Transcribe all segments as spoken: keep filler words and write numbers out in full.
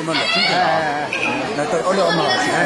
我们的，哎，哎，哎，来，到，哦，来，我们老师，哎。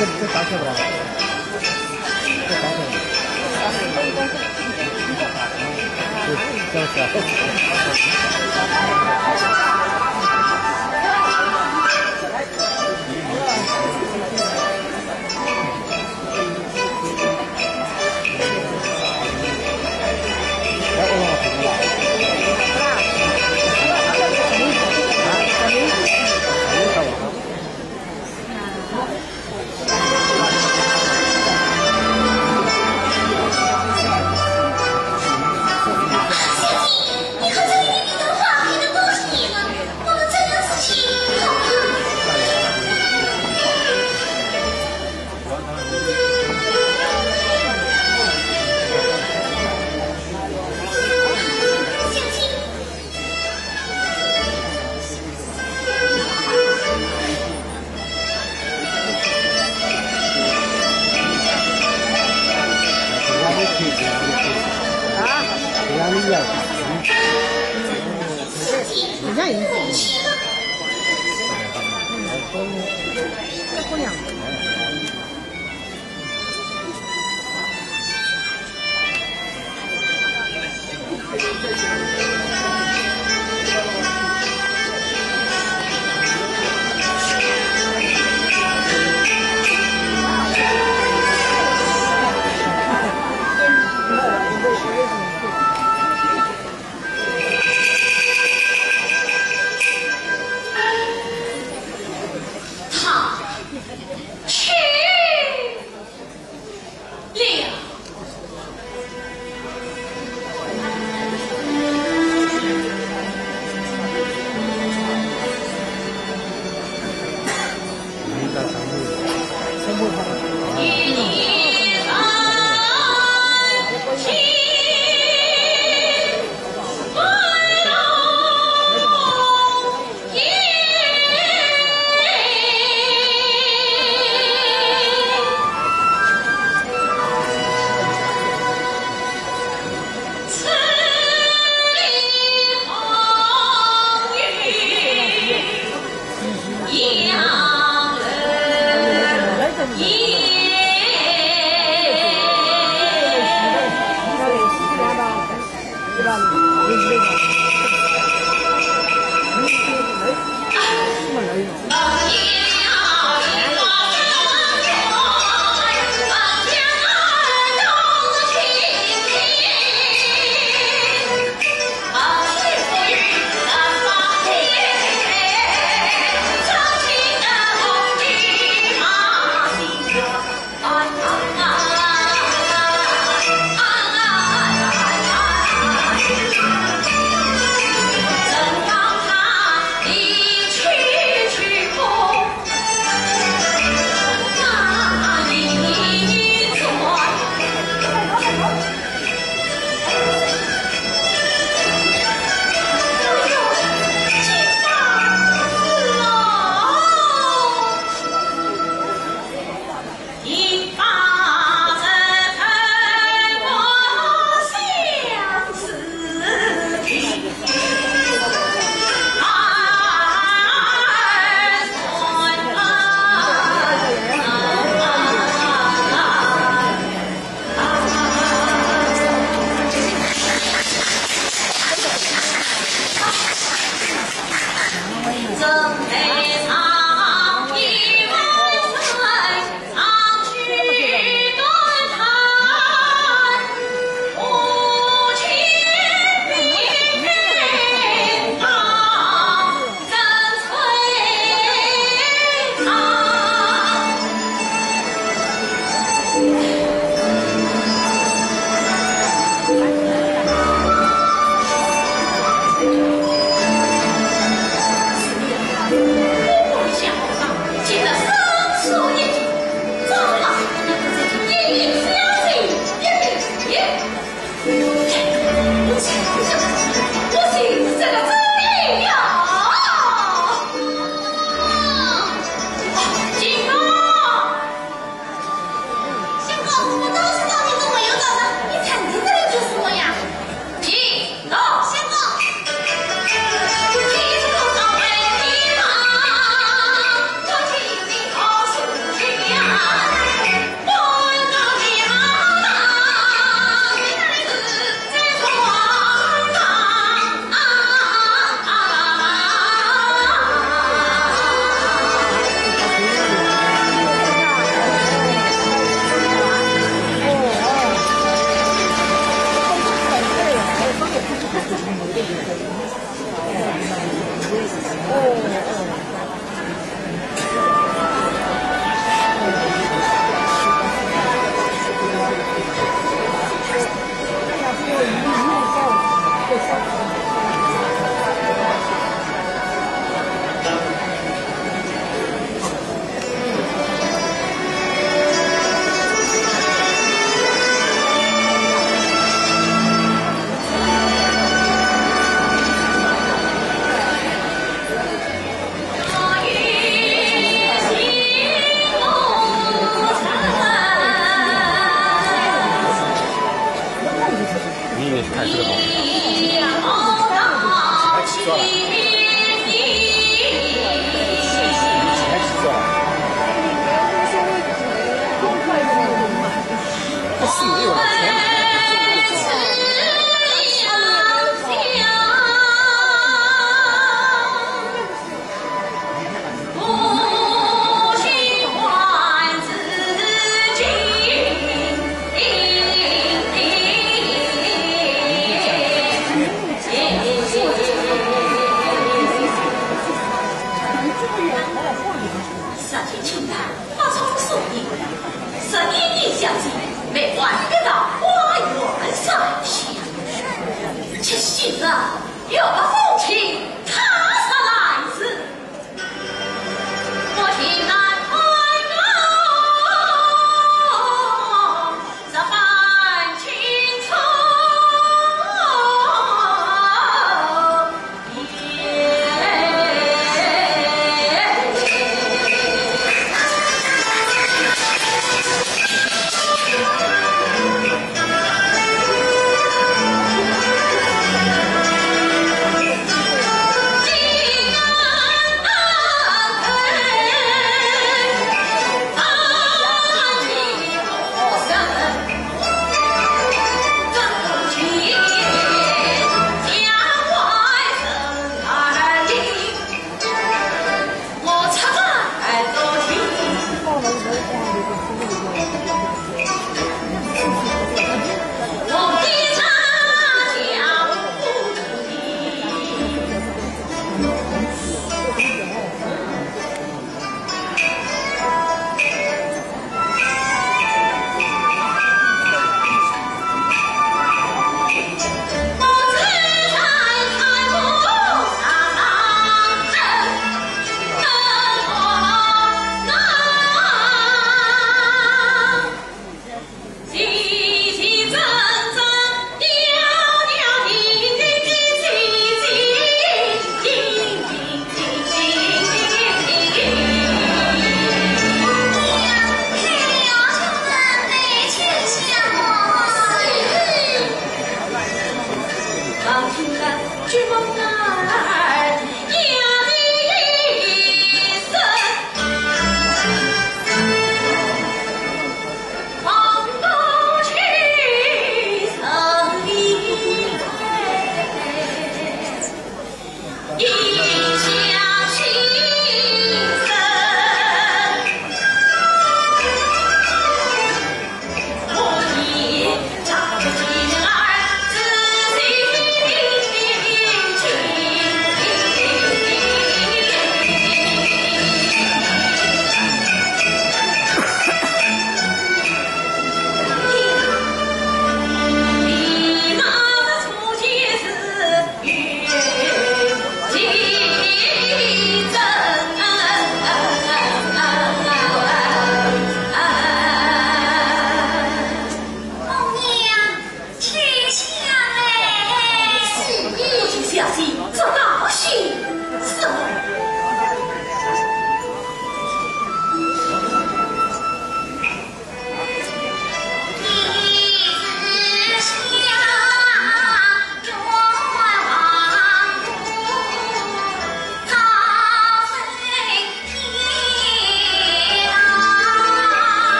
这，这打起来了。这打起来了。这，这，这。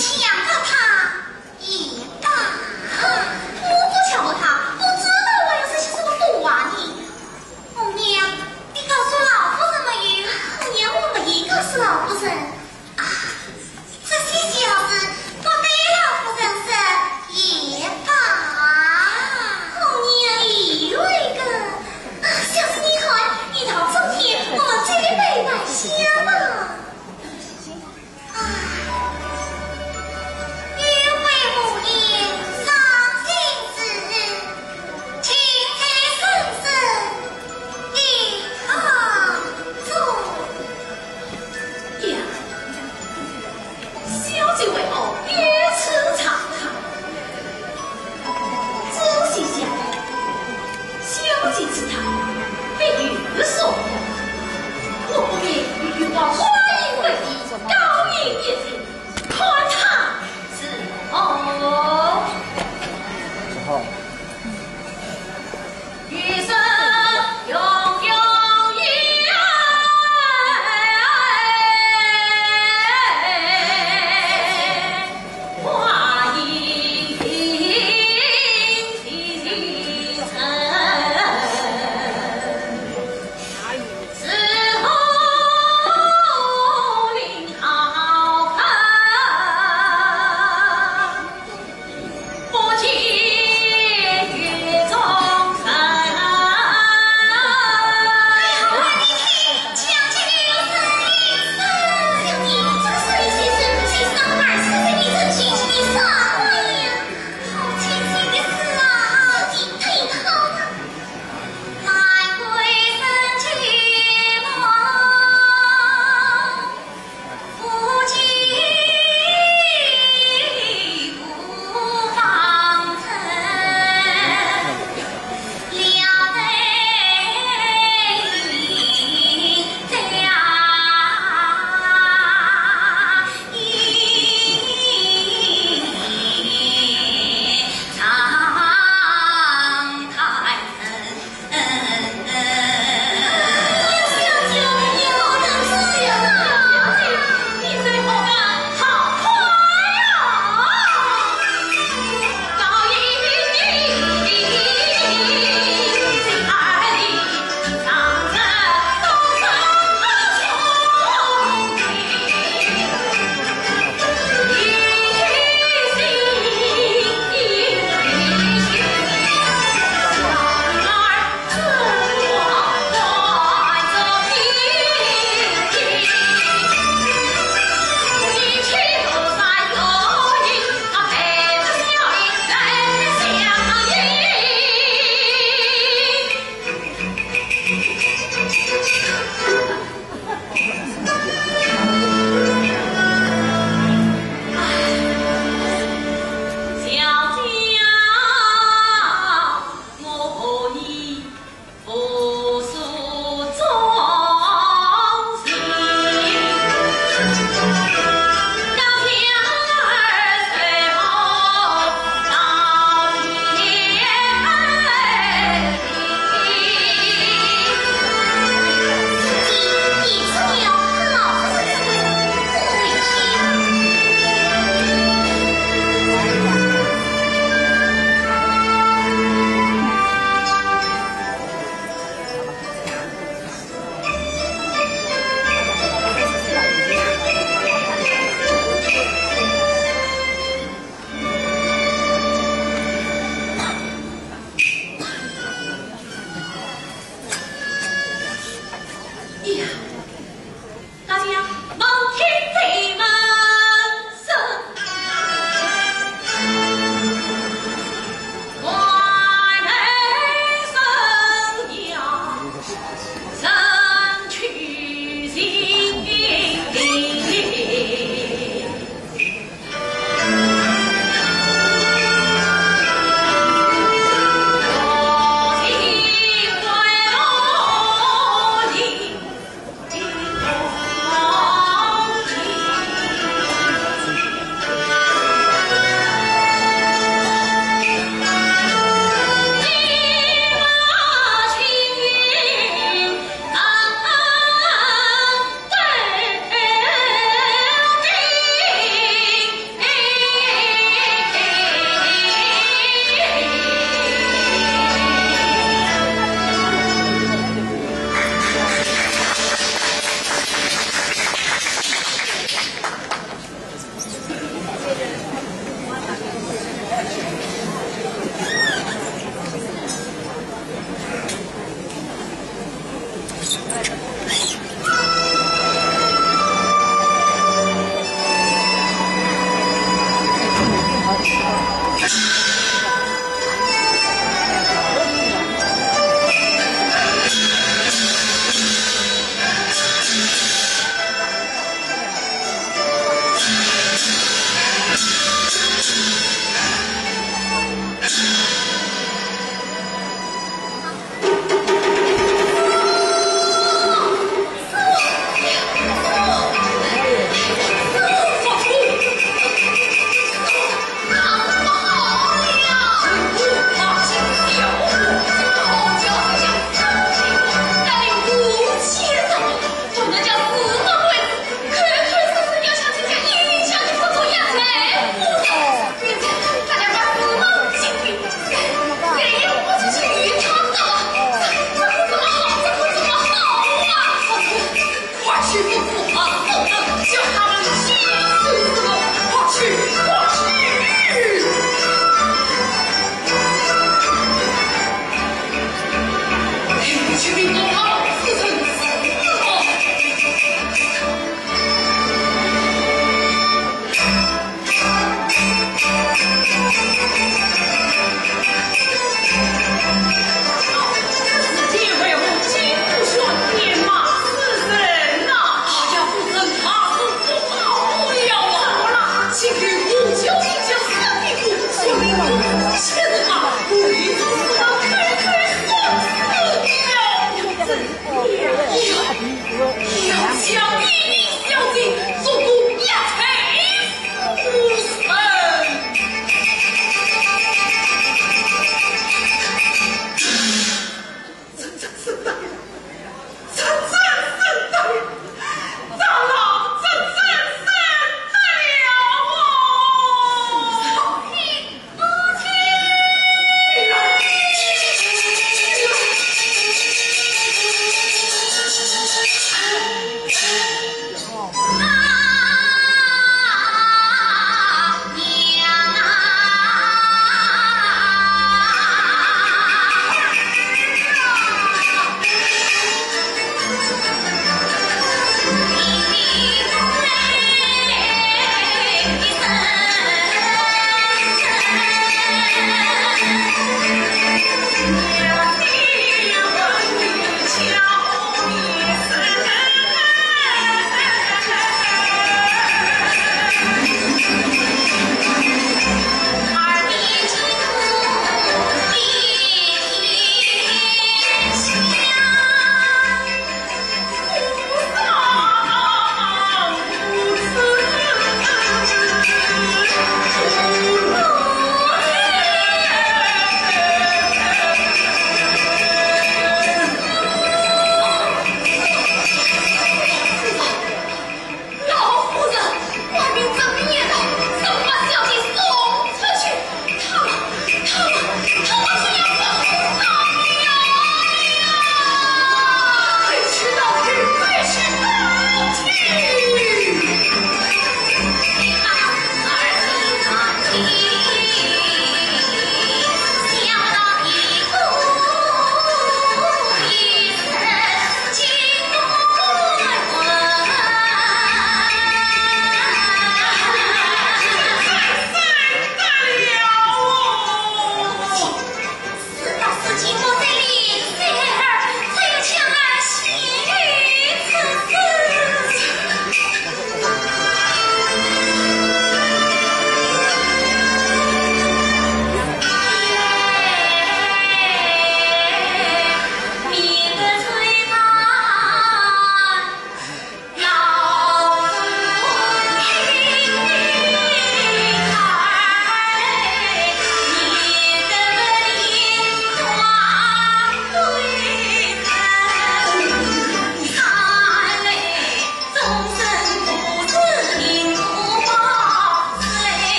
强暴她也罢。我不强暴她，我知道我要说些什么话呢。红娘，你告诉老夫人没有？红娘，我没有告诉老夫人。啊，这些小事不对老夫人说也罢。红娘，一位个，啊，小姐你看，一到春天，我们这里摆摆香吧。啊。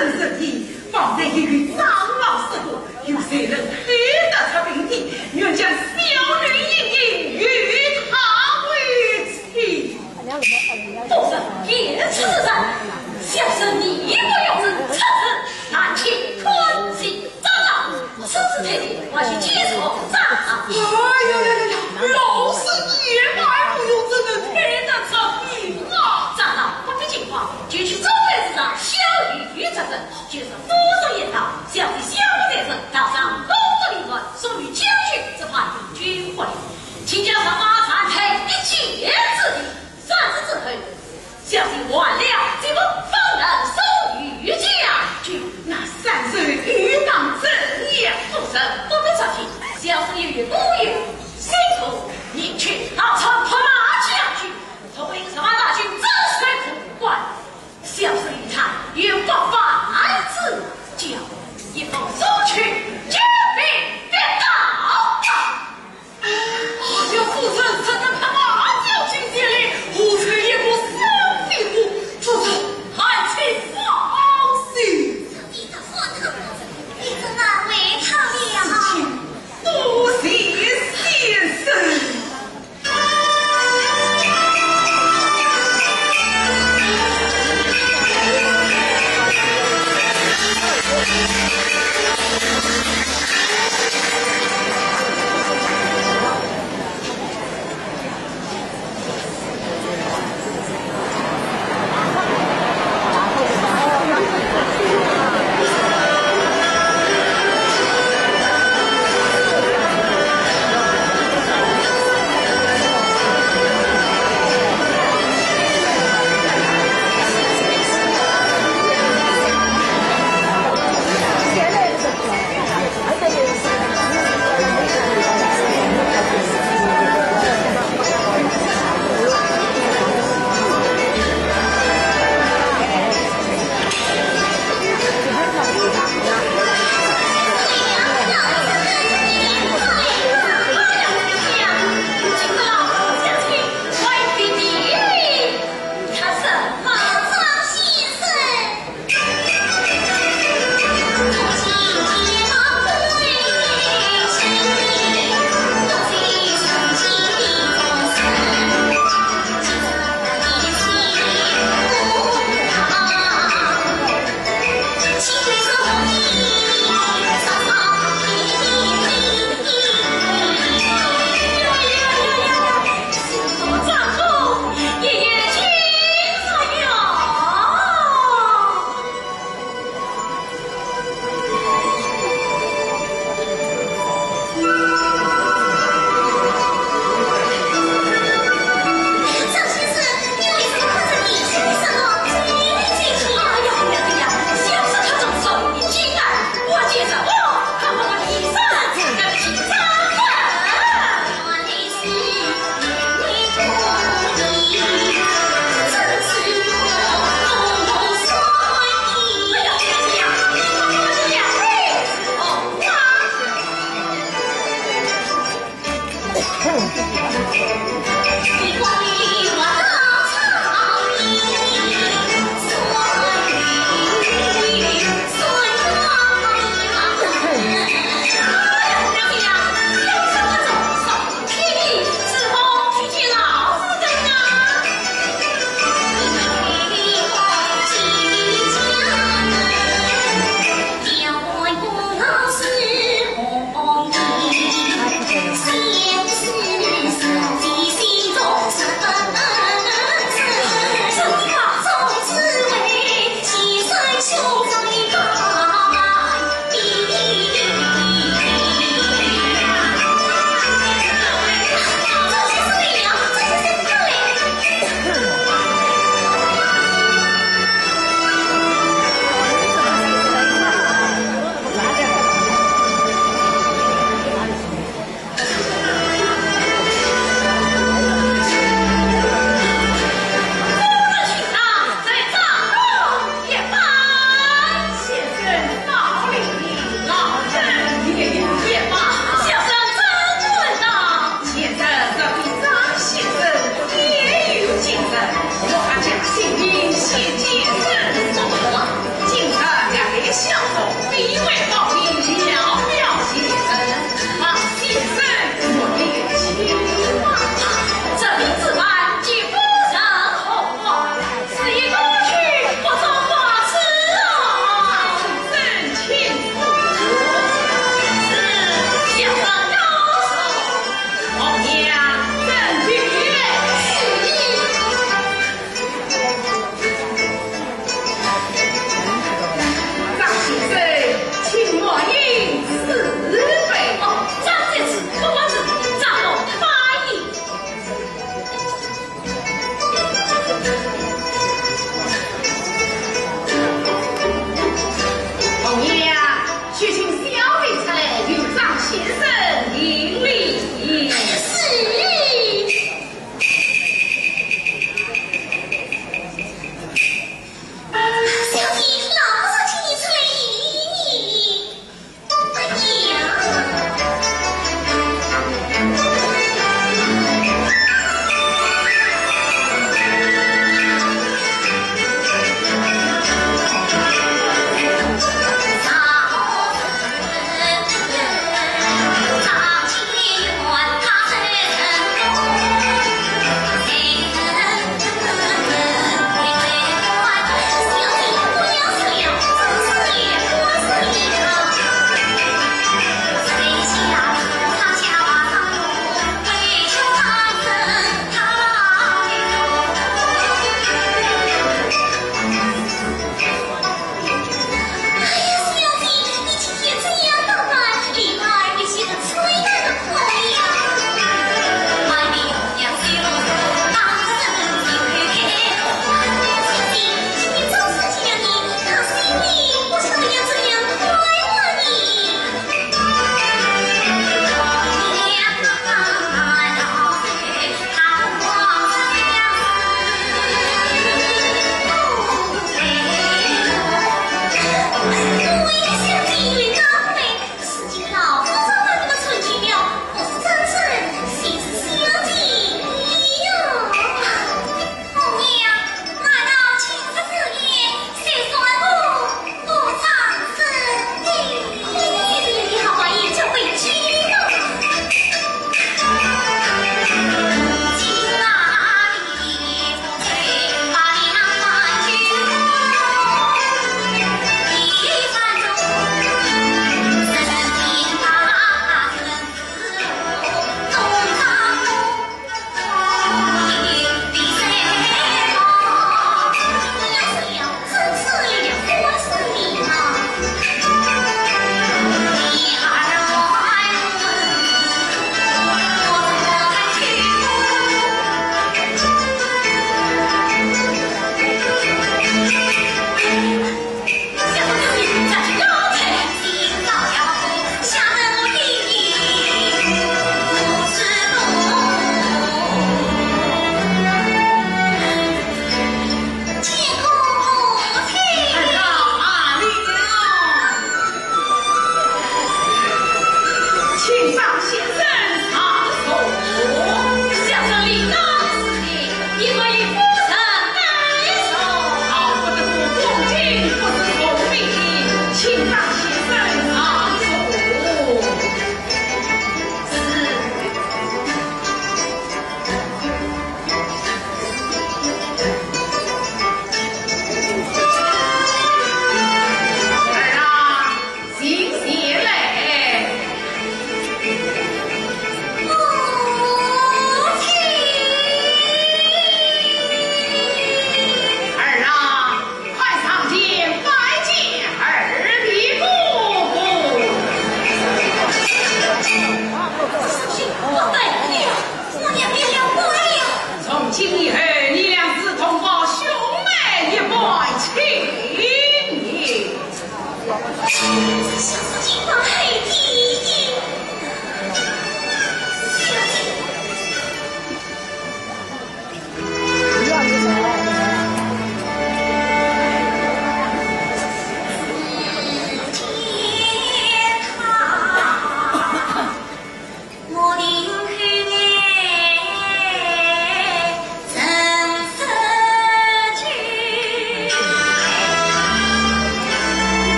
人身体，方才由于长老说过，有谁能配得出并蒂，愿将小女莺莺与他为妻。夫人，别出此言，小生义不容人出此言，难听，看清长老，此事太过，还需见过长老。哎呀呀呀呀，老身年迈无用，怎能配得出你啊？长老不必惊慌，就取周围之人，小女与出征，就是夫人言道，小弟相不在身，道上功德林檎，属于将军之派，军法，请将人马暂退一箭之地。 三日之后，小弟完了这个方人送与将军。那三日又当怎样？夫人不必着急，小生有一个友，姓胡，名隽，号称拍马将军，统领十万大军，镇守潼关。小生与他有不凡之交，一封书去，举兵必到。 哎呀，夫人，怎能拍马将军前来？何曾一个小弟子？夫人，还请放心。你的夫人，你怎难为他了？多谢小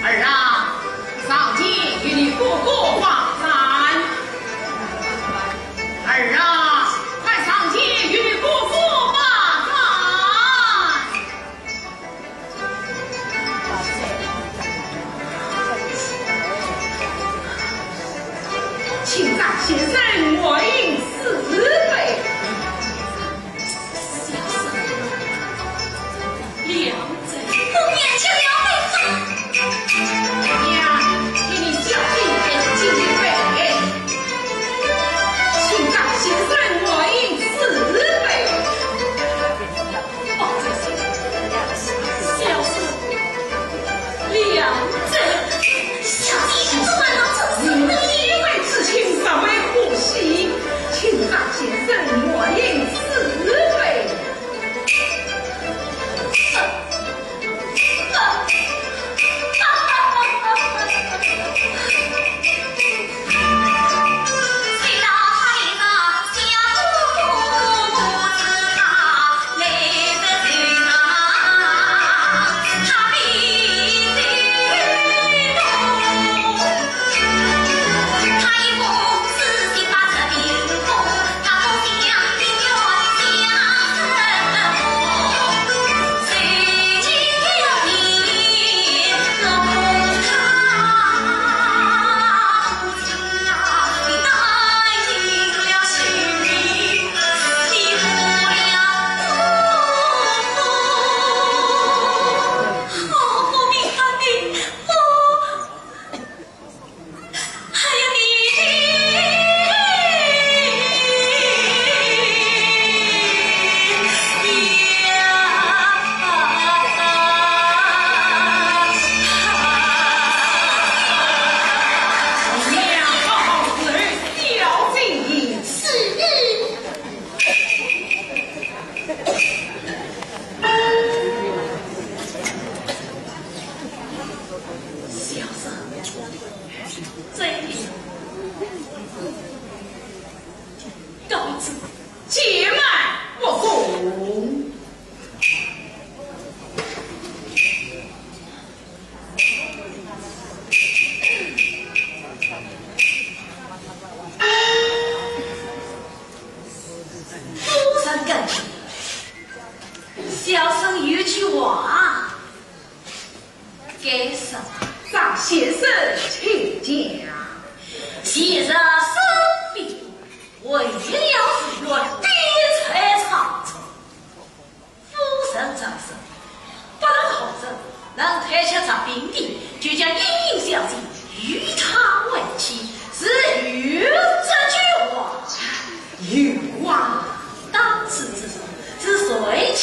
儿啊，上前与你哥哥把盏。儿啊，快上前与你哥哥把盏。请张先生满饮四杯。 两杯。我娘家两杯。娘，给你小姐敬一杯。请张先生满饮四杯。哦，这是小姐。 两杯。小姐，这碗老酒是你。一杯之敬，十杯可惜，请张先生满饮四杯。小生遵命。告辞。且慢，不送。 夫人跟前，小生有句话该说。张先生请讲。前日生病，为了住院，病在床上。 夫人张氏，不论何日能退却疾病的，就将莺莺小姐与他为妻，是有这句话。有啊。当此之事，是谁亲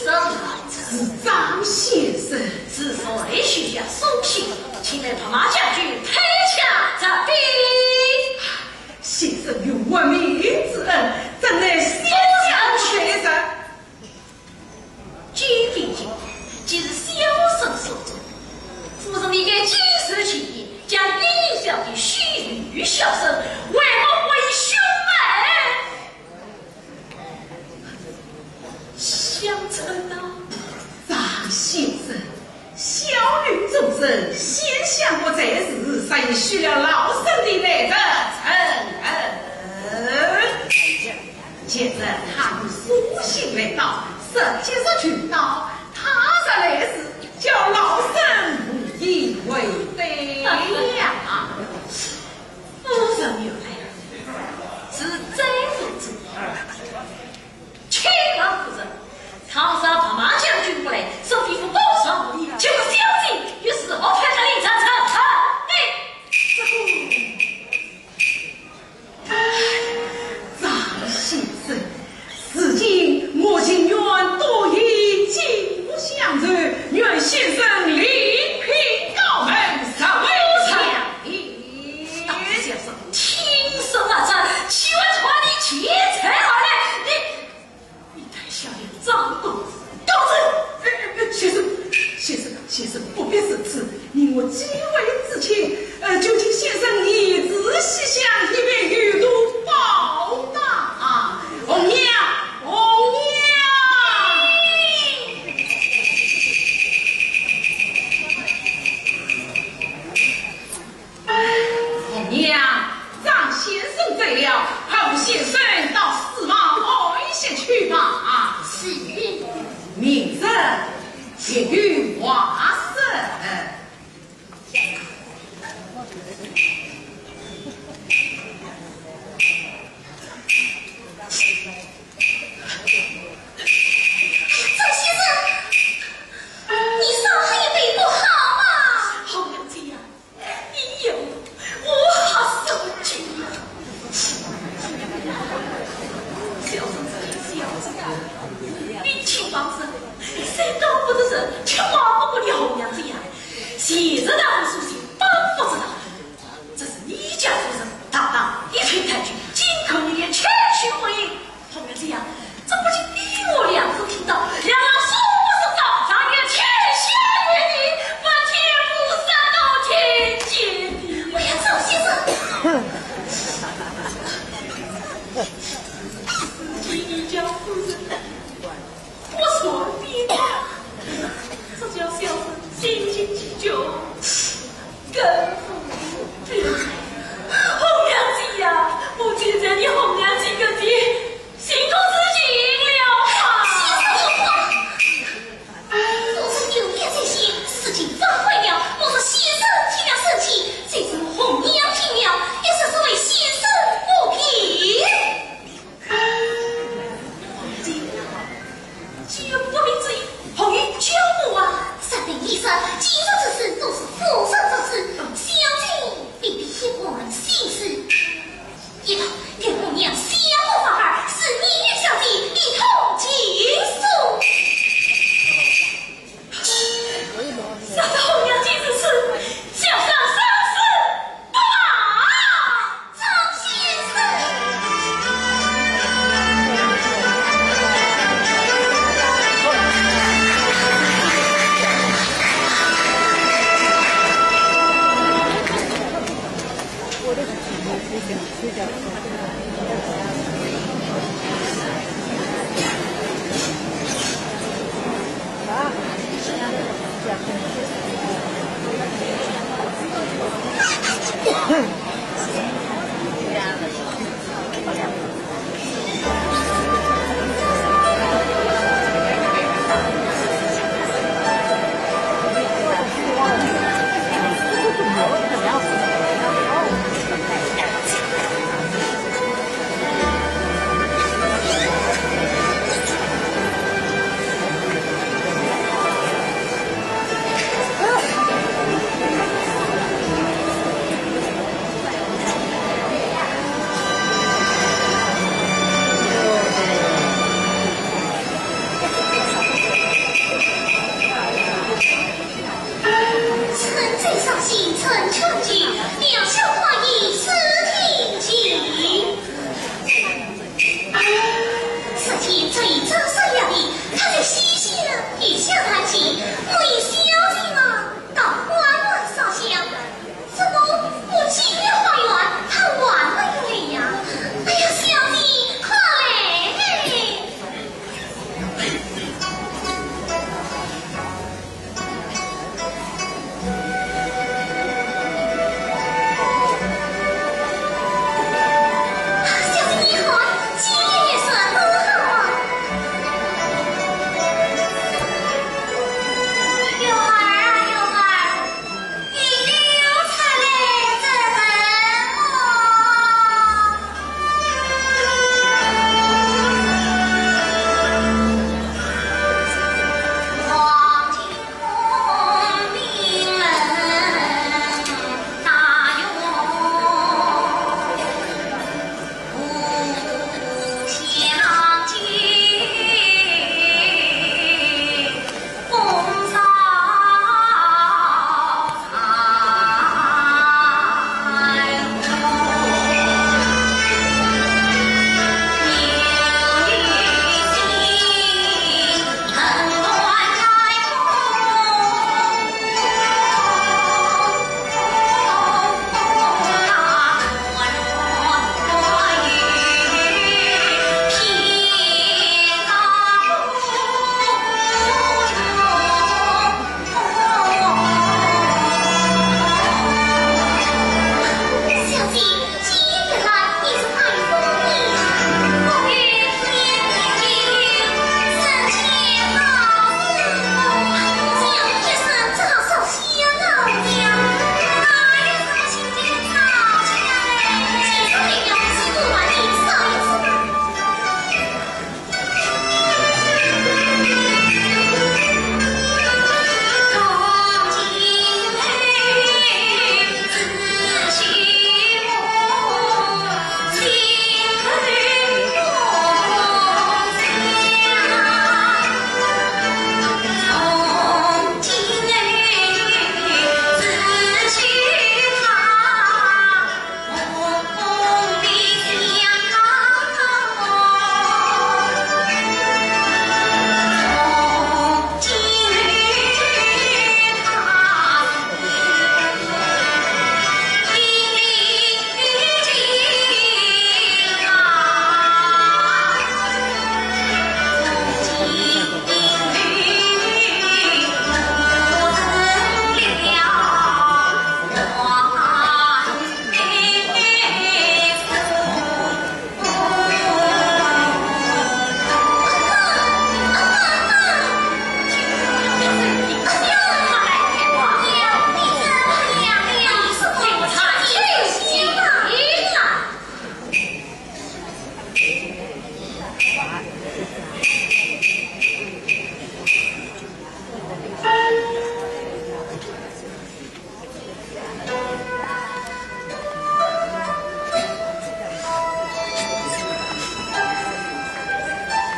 手来的？是张先生。是谁许下书信，请来白马将军退却疾病？先生有活命之恩，怎奈小生不得人。 君临近，既是小生所做，夫人你先生，小女终身，先想过这事，所以许了老身的媒人陈恩。今日他有书信来到，说即日就到，他若来迟，叫老身无以为报呀。夫人有来，是真是假？ 卿老夫人，倘若白马将军不来，沈妃府保全无力，请问小姐又如何派得令人查看呢？这个，张先生，如今我情愿多与继父相认，愿先生另聘高门，实为相宜。当时先生听说啊，这岂会传你钱财而来？你 你太小看张公子。公子，呃，呃，先生，先生，先生，不必如此。你我既为至亲，呃，就请先生言辞细详，以便有图报答。红娘，红娘。 红娘，张先生走了，候先生到书房安歇去吧。是。明日也有话说。张先生，你少喝一杯不好吗？红娘姐呀， 你有我好受气呀。小生这里小子，你请放生，谁都不得人，却忘不了红娘姐呀。前日那封书信，本不知道，这是你家夫人堂堂一品太君，竟可以连谦虚回应。 红娘姐呀，这不仅你我两人听到，两人手把手到，常言天下有理，不见不散都听见的。哎呀，张先生，你家夫人，我说你，这叫小生心情急救。 更不必。红娘姐呀，我见在你红娘姐个地，心头是晴了啊。先生有话，我是有言在先，事情反悔了，我说先生听了生气，这是红娘听了，也是为先生不平。 既有不明之意，何以教我啊？三等一声，今日之事都是夫人之事，小姐未必一门心思。一道，给红娘相公法儿，是你与小姐一同进书。 若是红娘姐之事，小生生死不忘。张先生。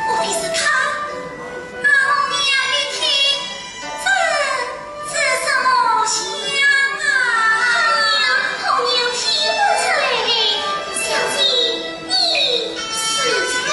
莫非是他？啊，红娘，你听，这，这什么香啊？红娘，红娘，听不出来的，小姐，你是谁？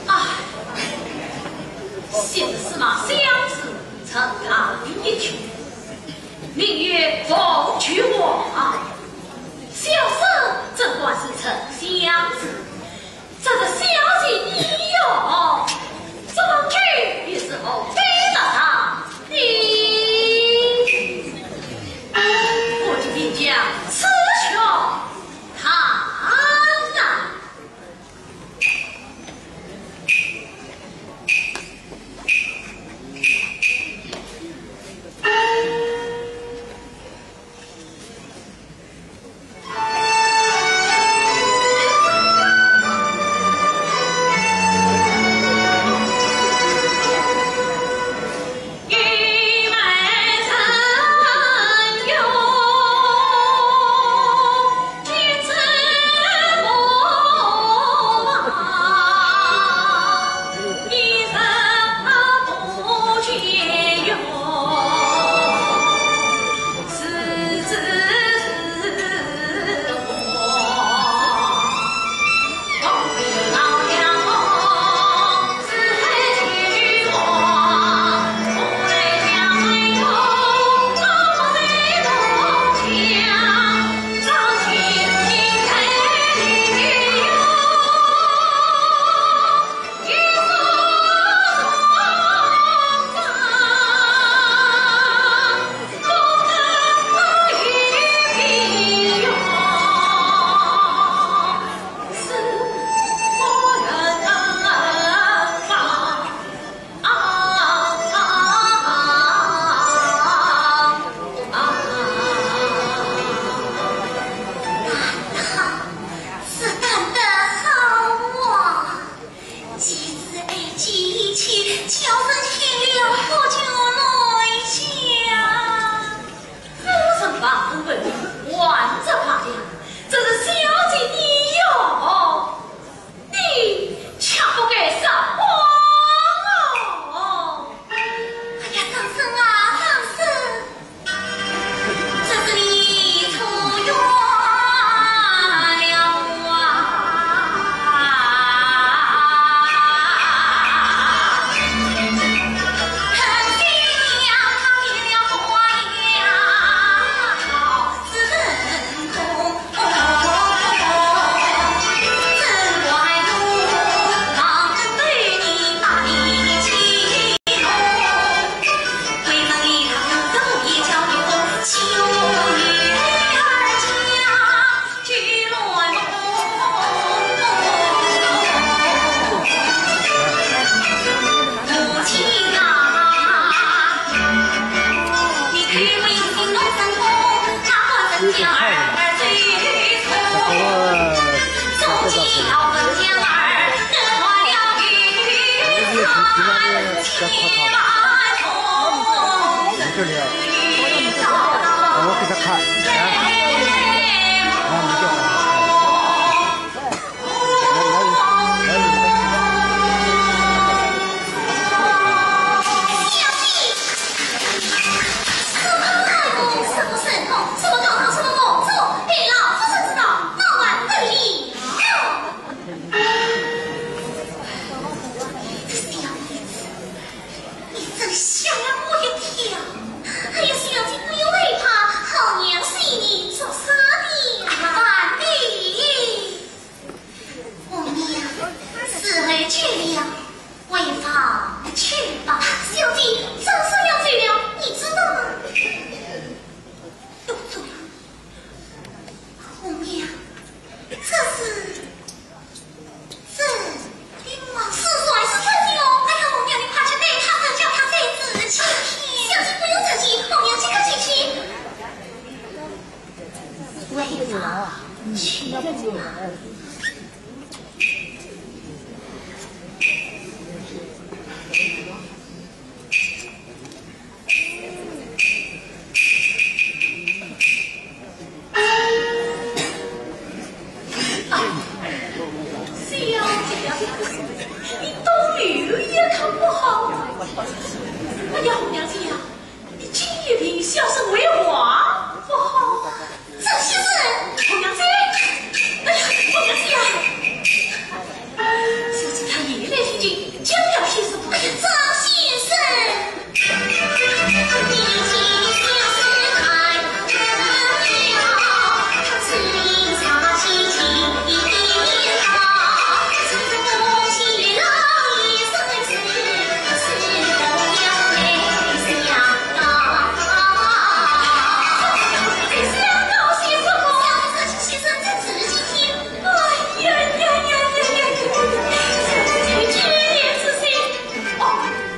啊，小生嘛，小生曾唱一曲，名曰《凤求凰》，小生怎敢是唱小生？这个小姐你哟，这个曲也是我背得上的。我就便将此曲弹来。叫人听了好叫来家。夫人望闻问，还则罢了，这是小姐的哟，你却不该撒谎哦。哎呀，张生啊，张生， 这是你错冤了啊！这里啊，我给他看，哎，啊，你就好好看。来，来，来，来。你真吓了我一跳。哎呀，小姐不要害怕，红娘是你做啥的？万岁！红娘，时候久了，回房去吧。小姐，张生要走了，你知道吗？都走了。红娘，这是 这，你们是谁是这样？哎呀，红娘，你快去对他们叫他在此去。小姐不用着急，红娘即刻就去。回房去吧。 小姐呀，你多留一刻不好吗？哎呀，红娘姐呀，你今夜病小生回话不好。张先生，红娘姐，哎呀，红娘姐呀，小姐她夜来听经，将要起身。哎呀，张先生。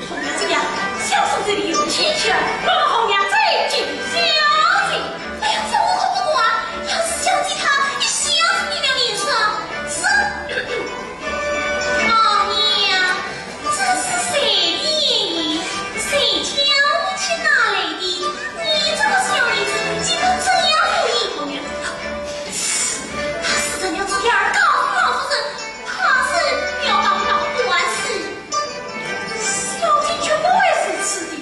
红娘姐呀，小生这里有请帖，让红娘姐见小姐。哎呀，这我可不管，要是小姐她一下子变了脸色，这……红娘，这是谁的眼影？谁叫你去拿来的？你这个小女子，竟敢这样无礼！红娘，她是真要这样告诉老夫人，她是要告诉老夫人。 小姐绝不会如此的，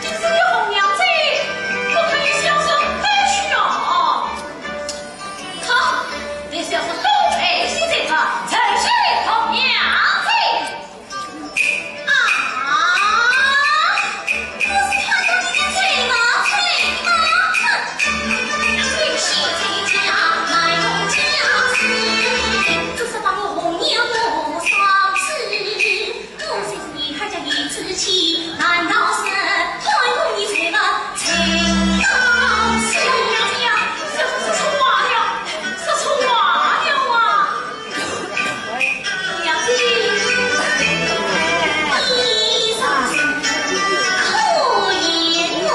今日红娘姐，不可以小生回去啊！好，待小生东北西这个陈氏红娘姐。啊！这是看到你的嘴吗？嘴吗？哼！这是把我红娘我伤心。 我是你还叫你自己，难道是看我你才问才告诉我呀？说错话了，说错话了啊！娘子，你伤心可怜我。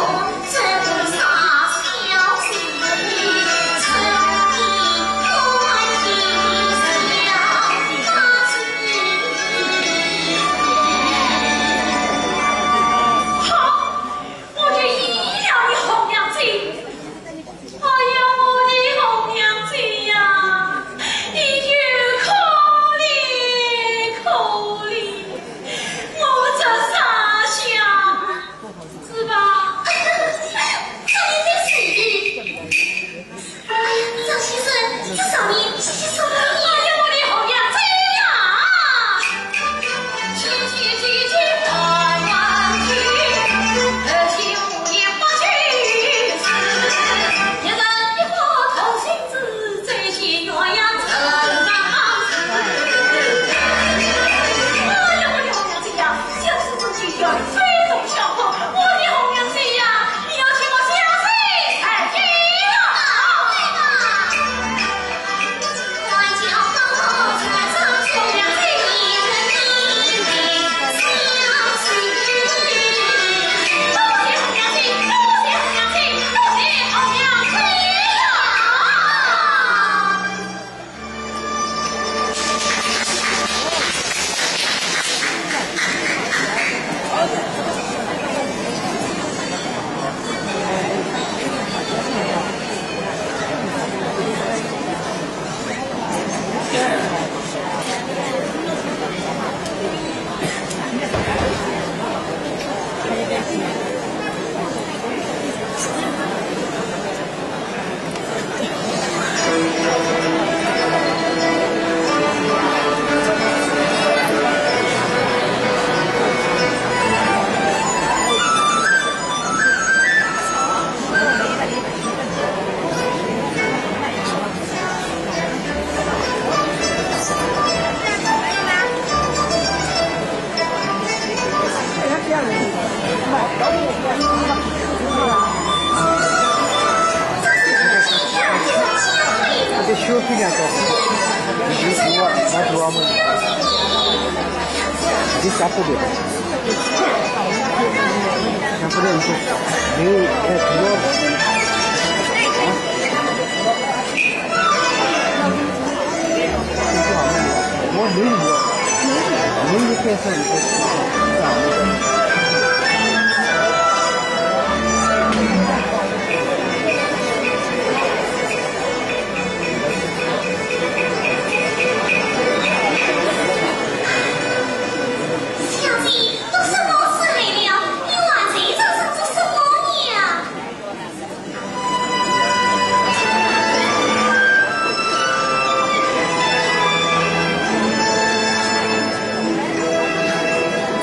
这个小姑娘搞的，已经是我，那主要么，已经三百多了。三百多人说，没有，哎，不要，啊。 小姐，都什么时候了，你还在这儿做什么呀？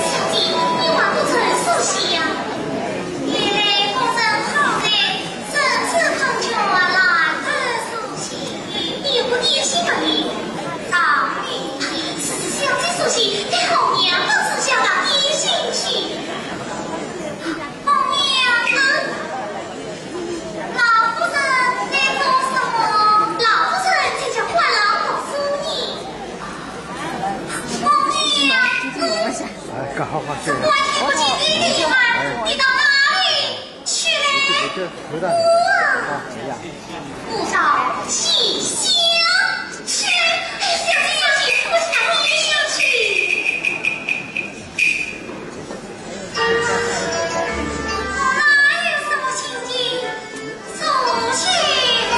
小姐，你还不曾梳洗呀？原来夫人好在，身子康全，懒得梳洗，你不贴心的。当然，此次小姐梳洗，待红娘更是想到贴心去。红娘啊！ 老夫人在做什么？老夫人正叫花郎读书呢。红娘，嗯，哎，干好好笑呀。我听不清你的话，你到哪里去了？这，这，这，回答你。啊，哎呀。舞蹈西厢去。哎，小姐，小姐，我是哪里想去？ 哪有什么心情？出去吧。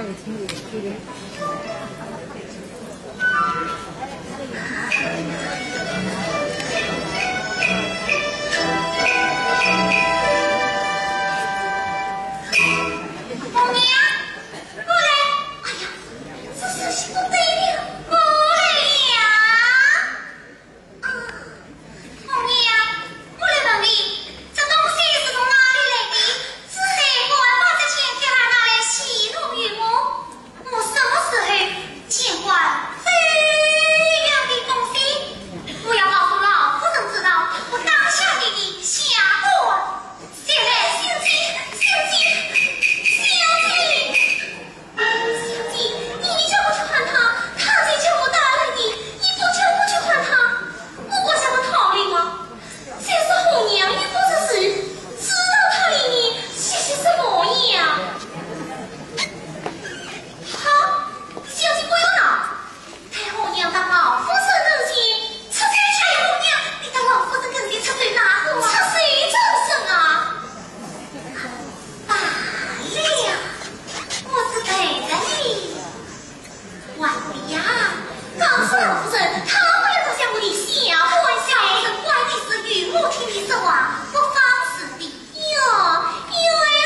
红娘，过来！哎呀，这事情不对了，过来呀！啊，红娘，我来问你，这东西是从哪里来的？是谁敢把这钱给他拿来戏弄于我？ 我什么时候见过这样的东西？我要告诉老夫人知道，我当下你的下官。现在，小姐，小姐，小姐，小姐，你叫我去喊他，他才叫我打来的，你不叫我去喊他，我管他的道理吗？ 这是红娘与我的事，知道他理你些许什么呀？好，小姐不要闹，待红娘到老夫人跟前出手。哎，红娘，你到老夫人跟前出手哪哼啊？出手做甚啊？罢了，我是陪着你。 王爷呀，告诉老夫人，她不要当下我的下官，下官是与我听你说话，不妨事的。哟，月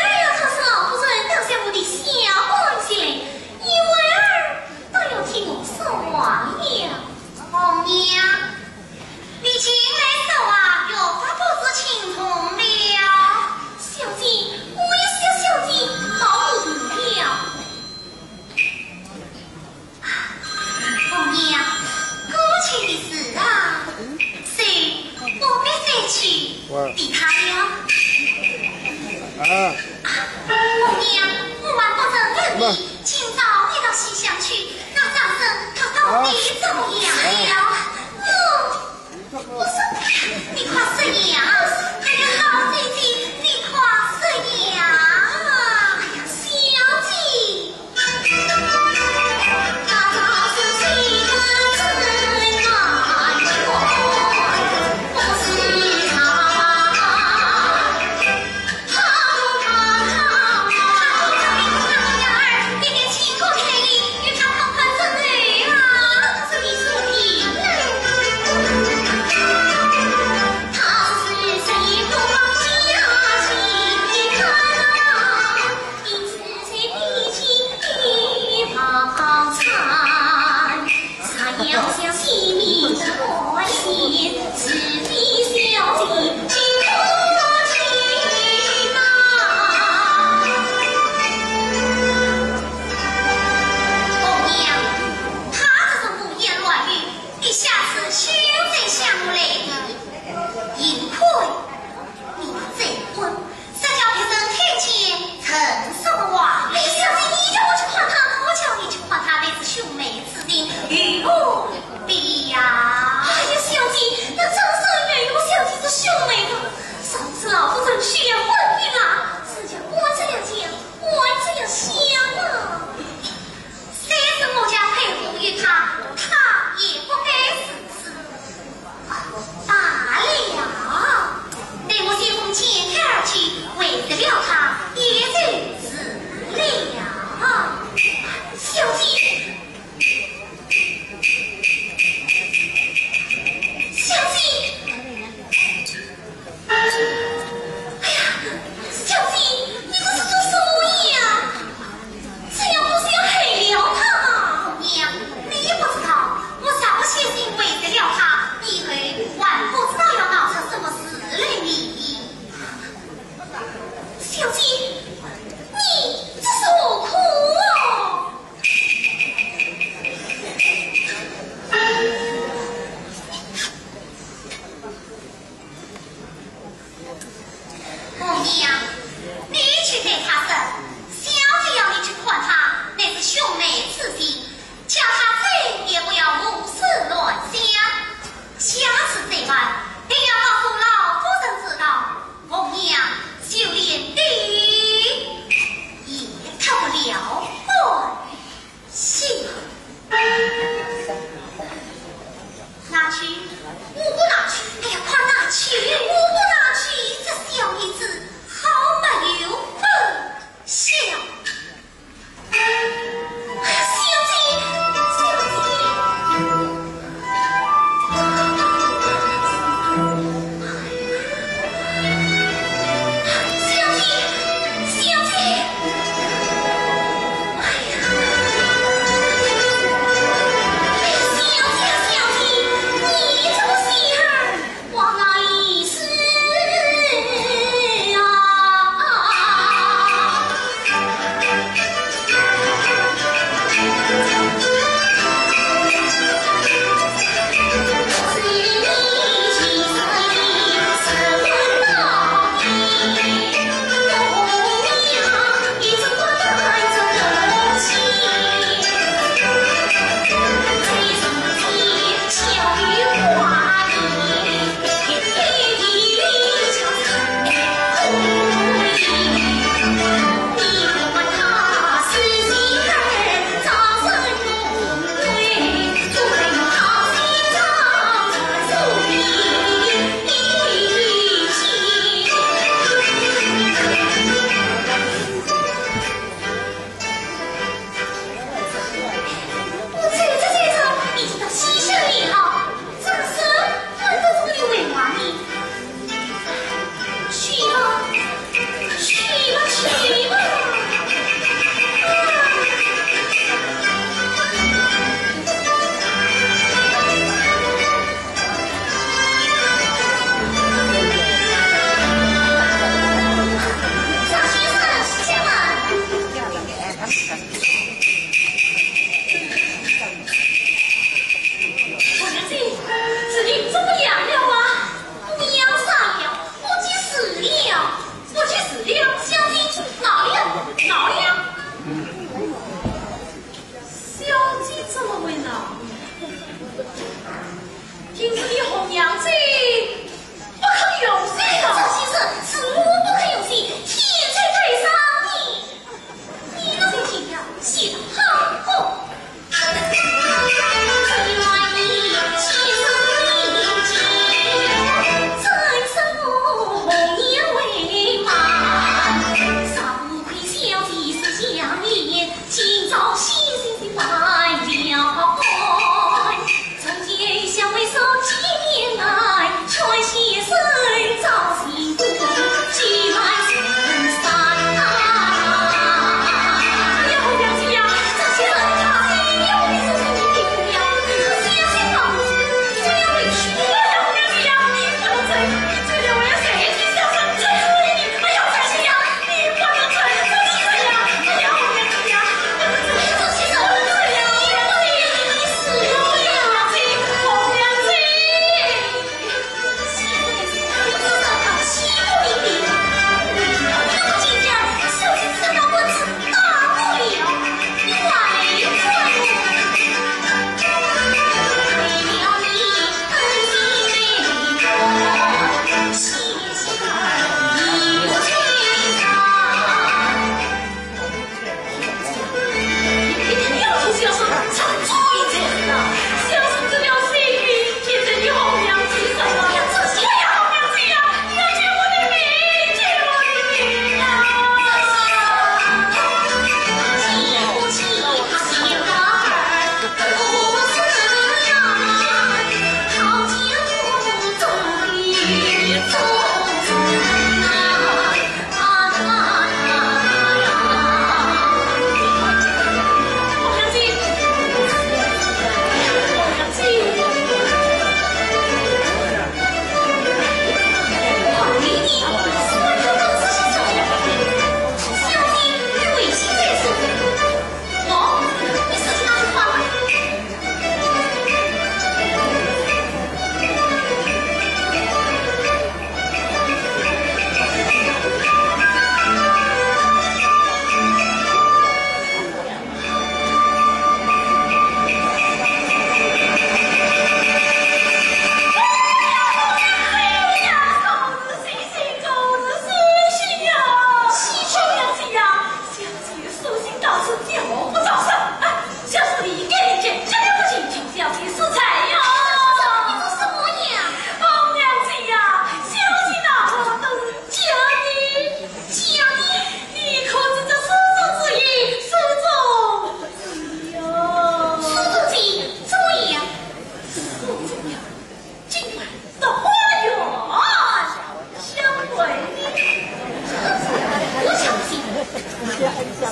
儿要告诉老夫人，当下我的下官去，月儿倒要听我说话了。红娘，你近来说话越发不知轻重了。小姐，我也是小姐，冒名了。 红娘，过去的事啊，谁不必再去提它了。啊。啊，红娘，我还不曾问你，今朝你到西厢去，那张生他到底怎么样了？啊。哟， 我说，你快说呀！哎呀，好姐姐，你快说呀！哎呀，小姐。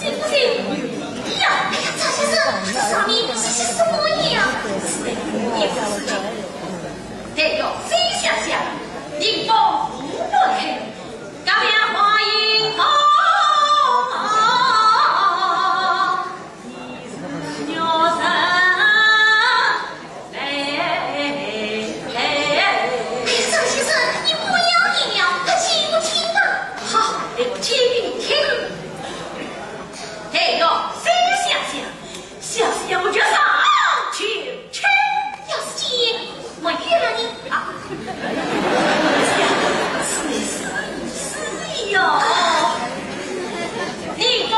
信不信？呀，哎呀，赵先生，这上面写些什么呀？是的，也不是的。对哟，谁想想，迎风不开，高原花影红。 赵先生，你不要念了，快去给我听吧。好，我念给你听。对哟，谁想想，小小我就上去吃。要是见我越了你啊，是你是你哟。你放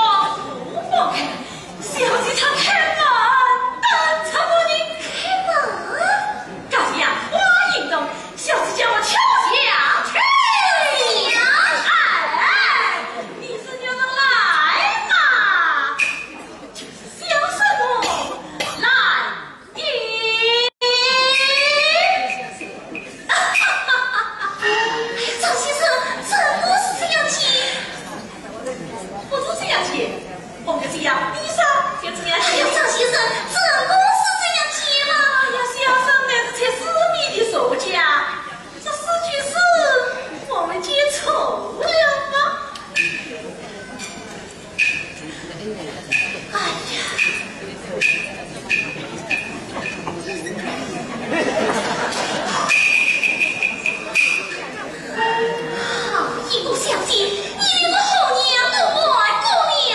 我放开。 小姐她开门，等着我呢。开门？大姐呀，我应当，小姐叫我跳下去。哎，你是叫人来嘛，就是小生我来。 咦，哎，赵先生，怎么是这样的？不是这样的，我们这样比上就这样的。哎呀，赵先生，怎么是这样的嘛？哎呀，小生乃是才思密的作家，这四句诗我们记错了吗？ 哎呀！好一个小姐，你连个好娘都不爱过了。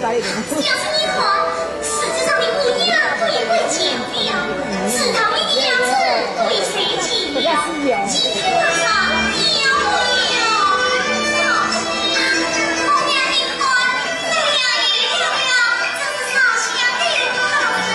小姐你看，世界上的姑娘都已经见了，知道你的样子都已经见了，今天晚上你要回了。姑娘你看，这样也了了，真是烧香的好事。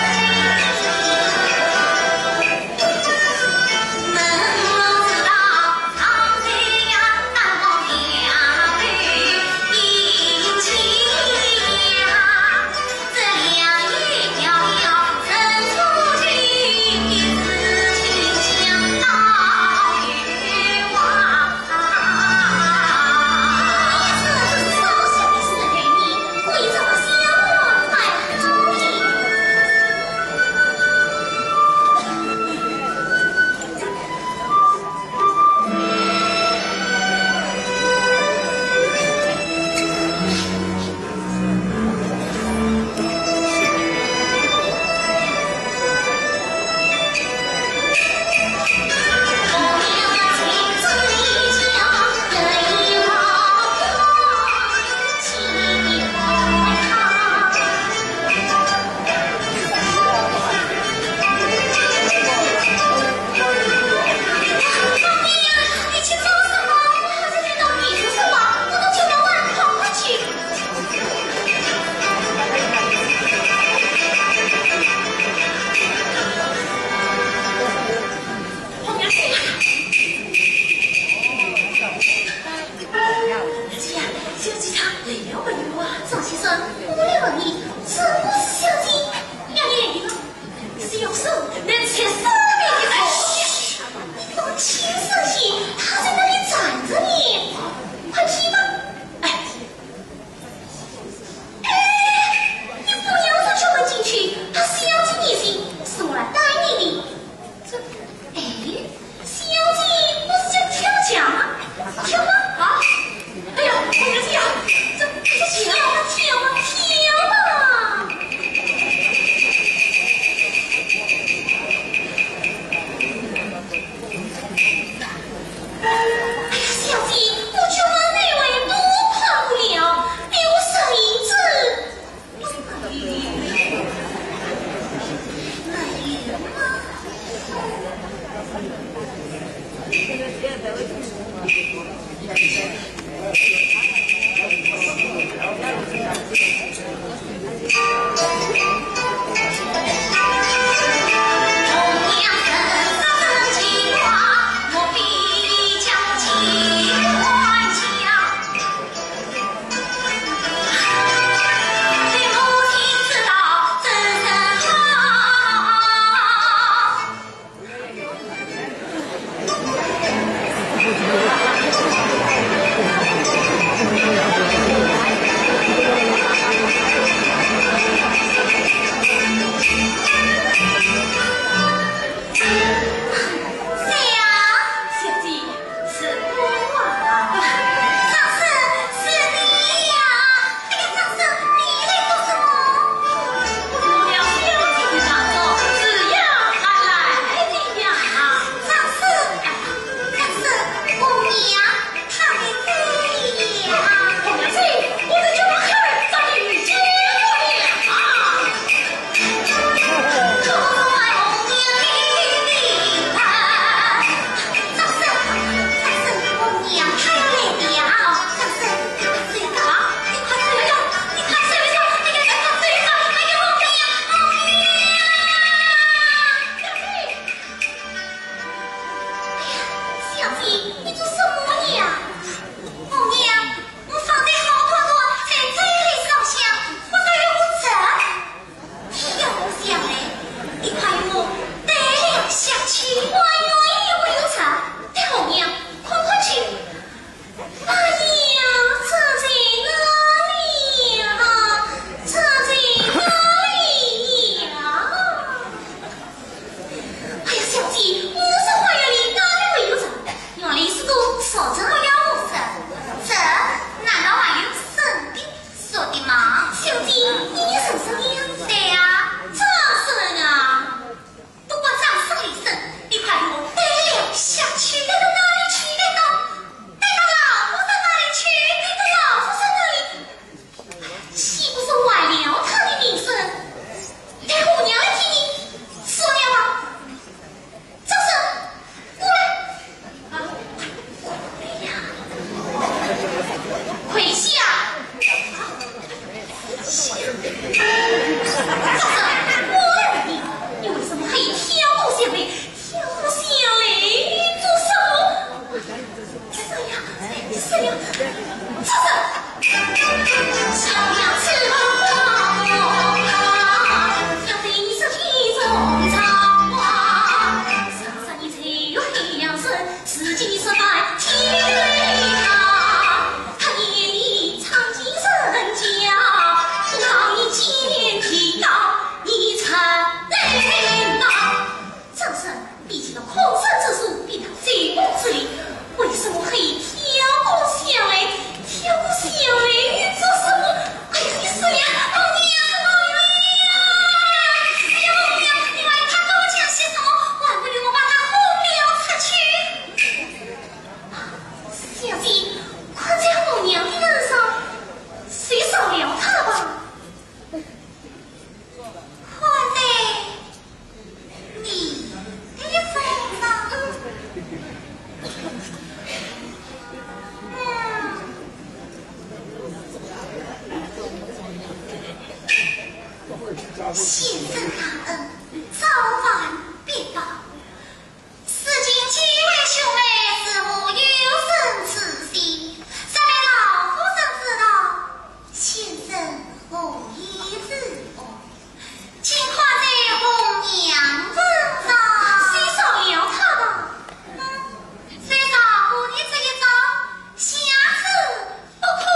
看在你的份上，嗯，先生大恩，早晚必报。 如今几位兄妹似乎有生之心，若被老夫人知道，先生何以自安？尽看在红娘身上。先少聊他吧。嗯，谁照顾你这一招，下次不可。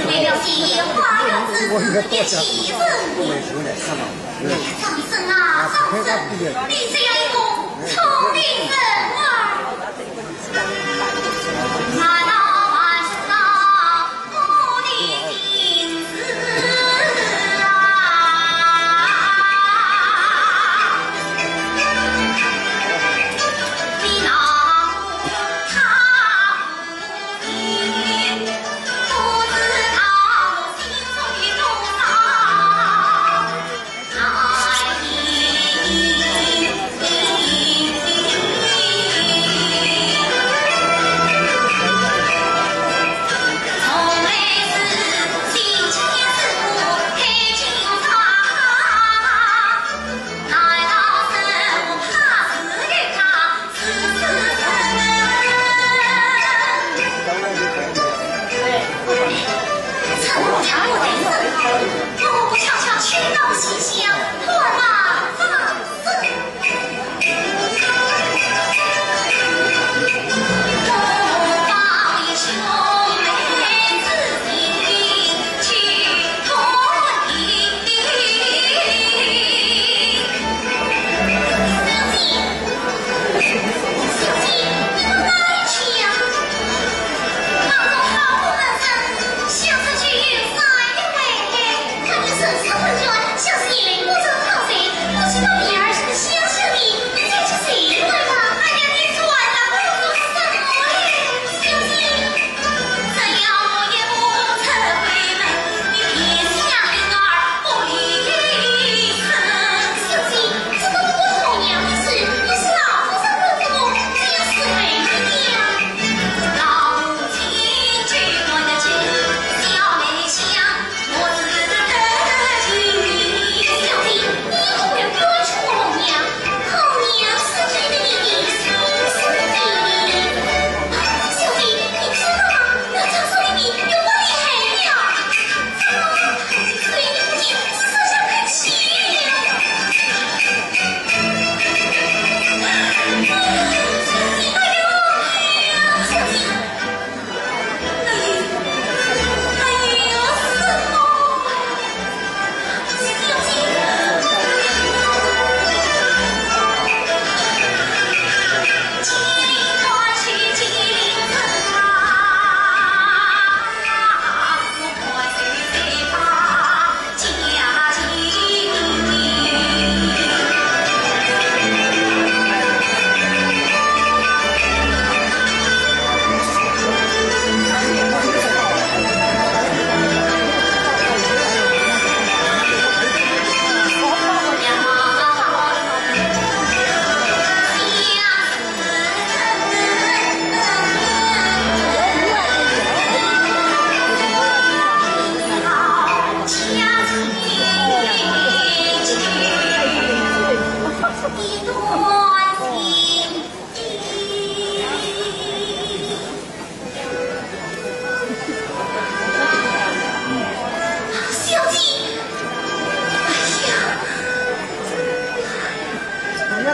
为了这花园之事，也气死我。张生啊，张生，你这样一个聪明人啊，难道还是那不的名字啊？你那他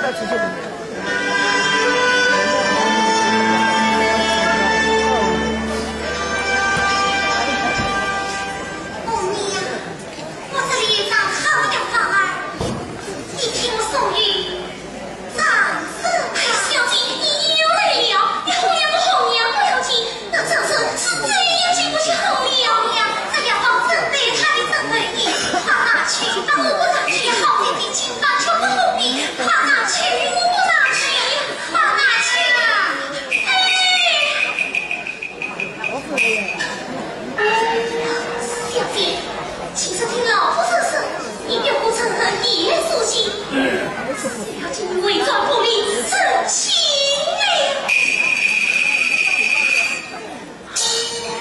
红娘，我这里有张好的方案，你替我送与 哎，小姐，你又来了，你红娘不红娘不要紧，那张生是最要经不起红娘。红娘，这药方真对她的真而已，快拿去，把我不拿去，好的金金，把全部红的，快拿去，我不拿去，快拿去啊！哎！ 小姐，今日听老夫人说，你表哥陈恒也来送信，小姐你为转不离，成亲了。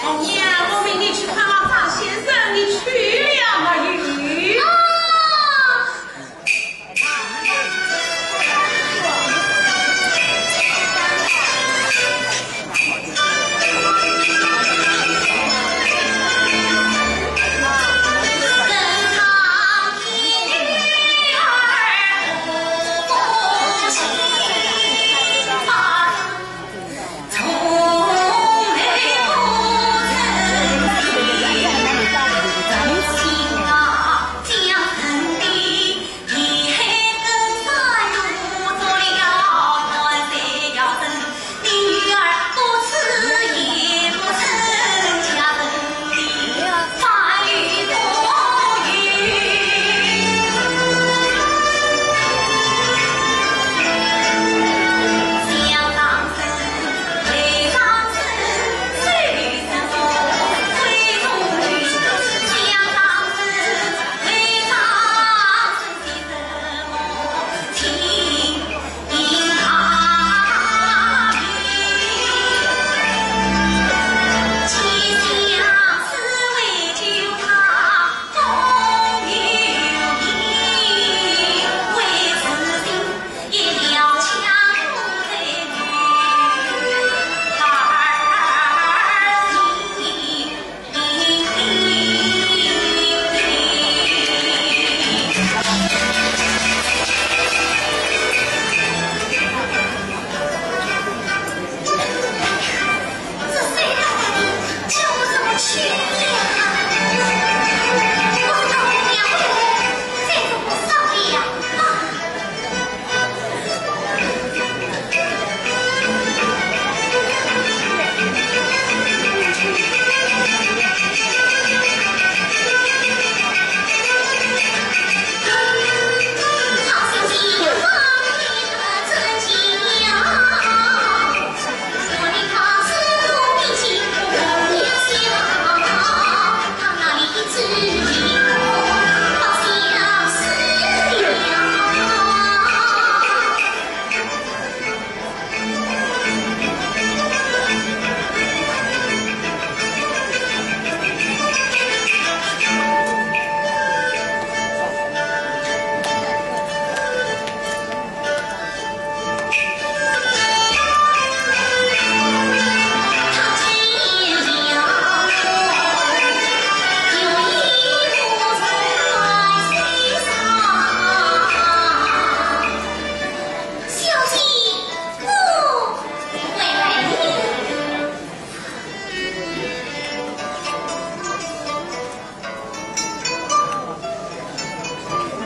红娘，我命你去看望张先生，你去了没有？啊！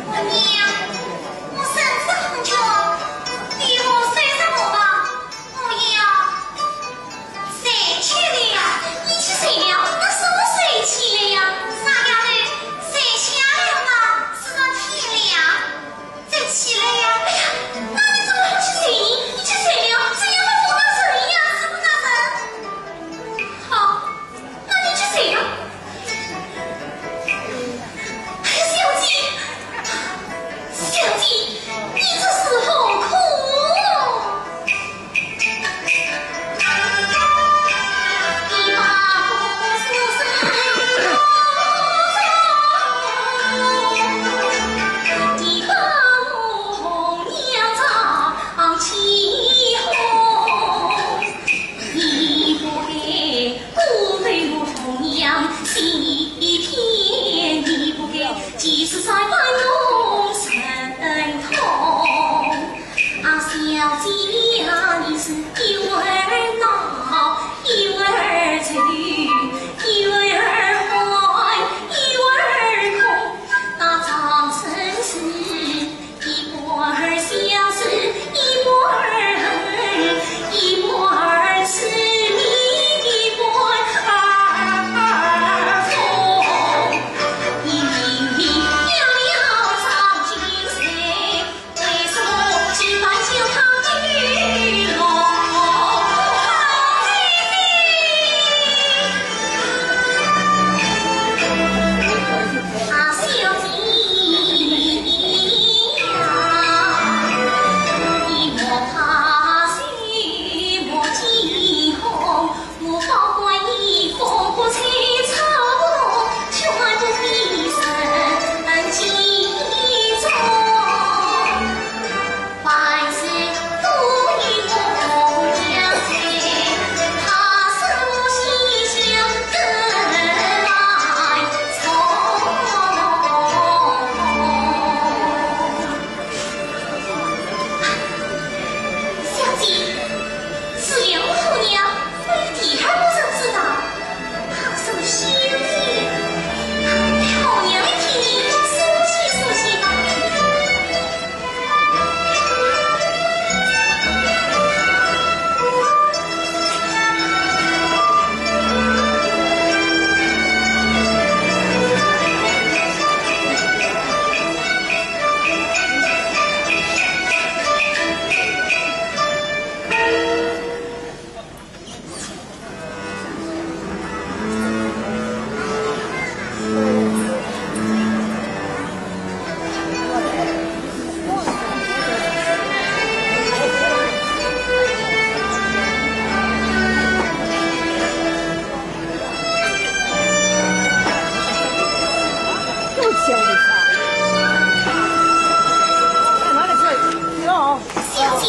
红娘，我身子很虚，你扶扶我吧，我要睡去了。你去睡了，那是我睡去了呀。傻丫头，睡下了嘛，是到天亮再起来呀。哎呀，那你怎么还不去睡呢？你去睡了，这样会冻到人呀，是不是啊？好，那你去睡吧。哎呀，小姐，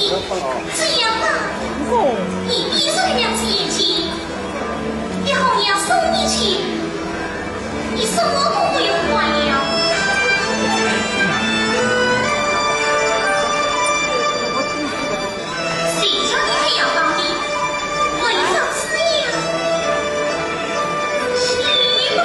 这样吧，你闭上两只眼睛，待红娘送你去，你什么都不用管了。谁叫你还要帮你？我一早吃药。去吧。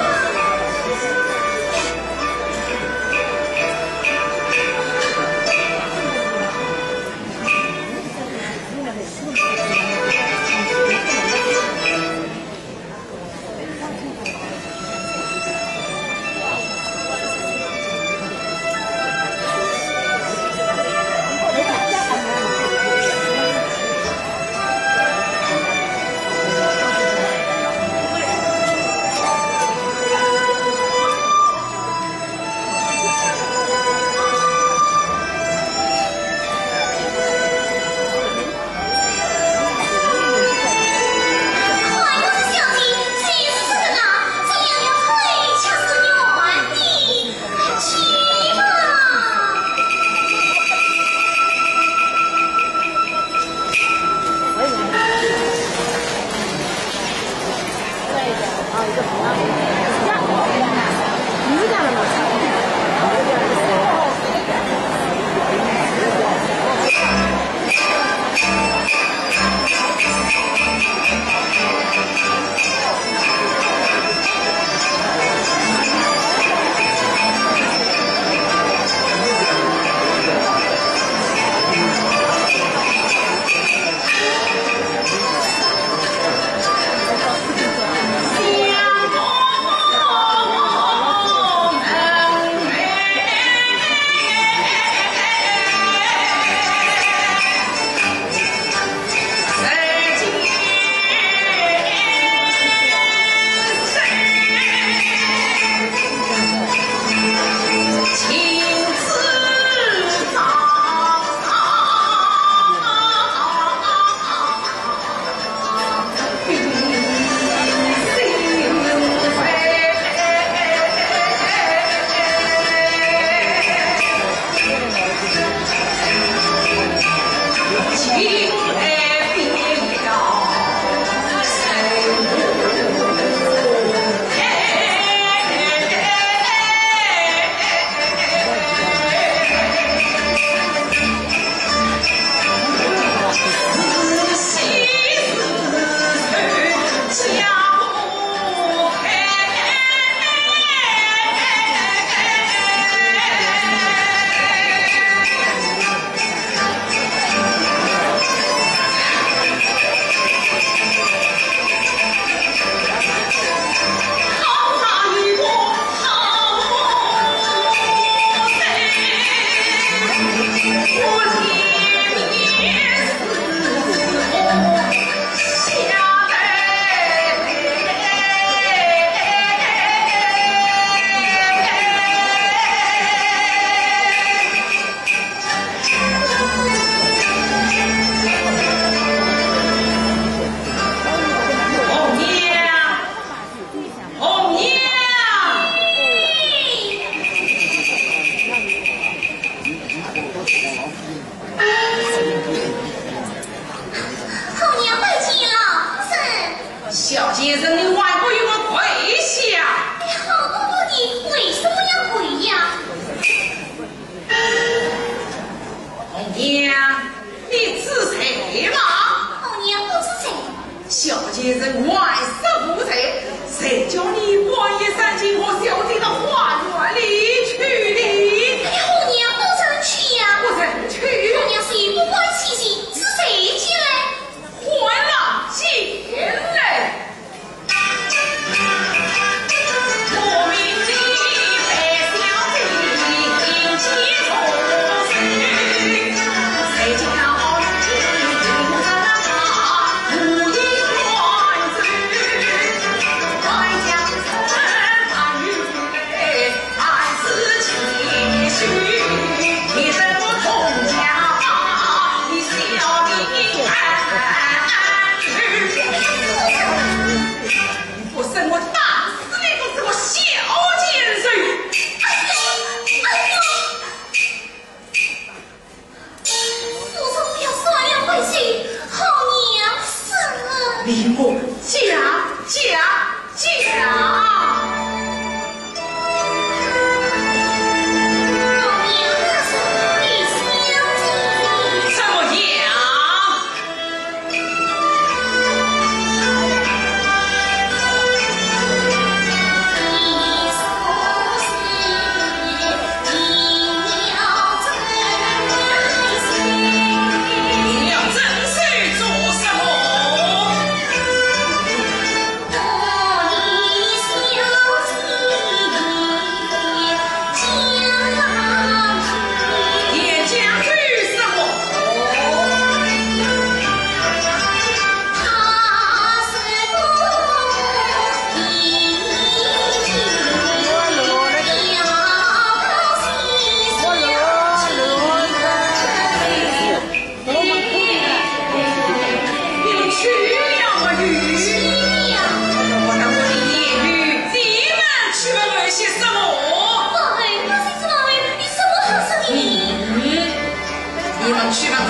去问候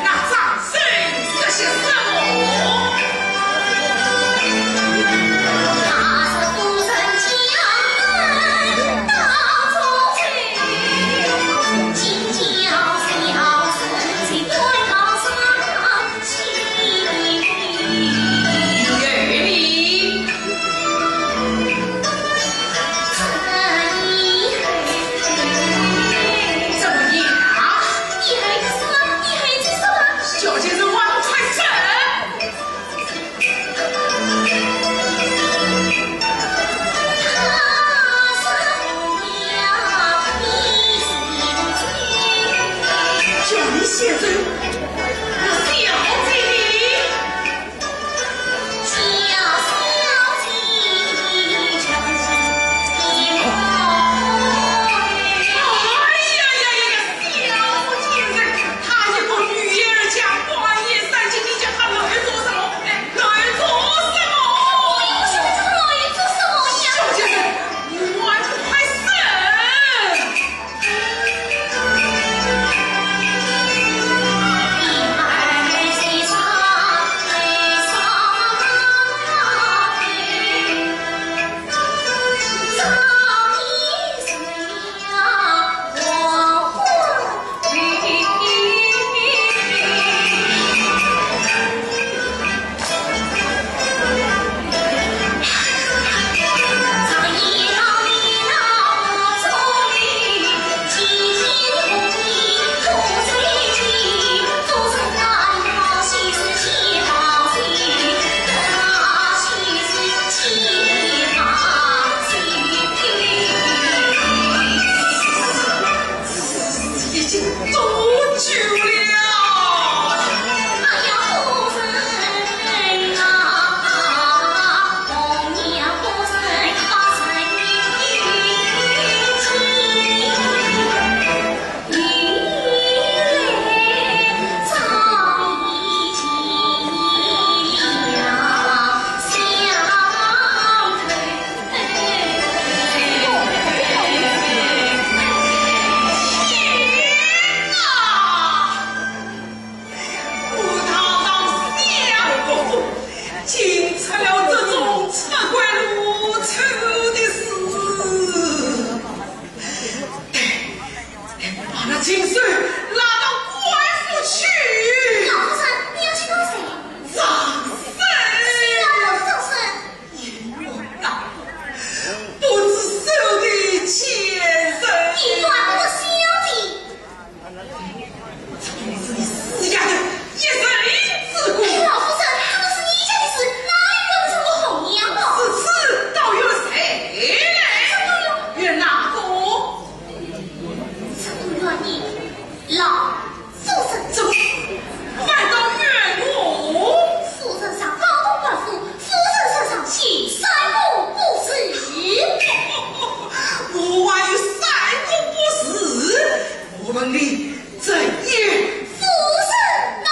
那张生说些什么？有你。 怎么样？你还有什么？你还有什么？小贱人，还不快说！叫你先走，我小姐呢？ 哎呀呀呀呀，小贱人，她一个女儿家，光阴散尽，你叫她来做什么？哎，来做什么？我也不晓得她来做什么呀。小贱人，你还不快说！已经多久了？哎呀，夫人啊，红娘夫人把人我堂堂相国府，竟出了这种出鬼入囚的事。把那禽兽拉到官府去。老夫人，你要去告谁？张生。老夫人，张生。 你我大哥，不知羞的贱人。你断不得小姐。这是你死丫头一人之过。老夫人，这都是你家的事，哪里怨得上我红娘哦？是，是，倒怨谁来？怨哪个？这个怨你。 老夫人。怎么，反倒怨我？夫人上高东官府，夫人身上有三个不是。我还有三个不是？我问你，怎样？夫人呐！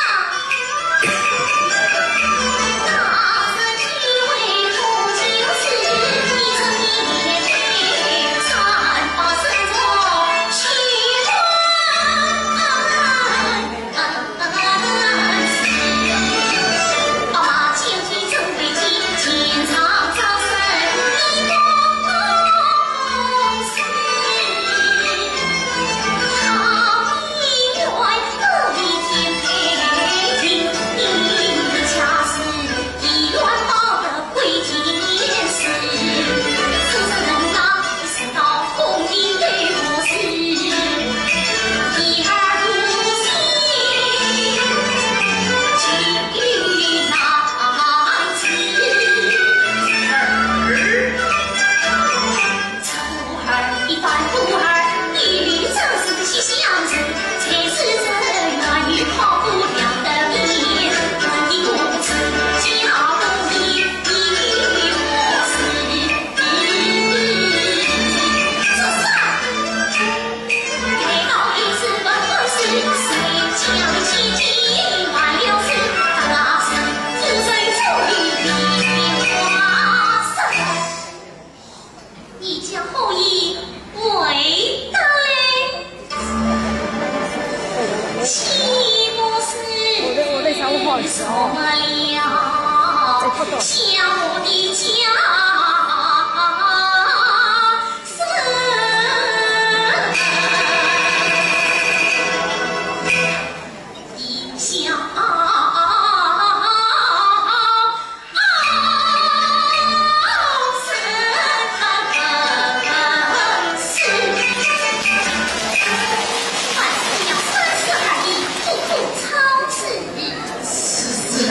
此事，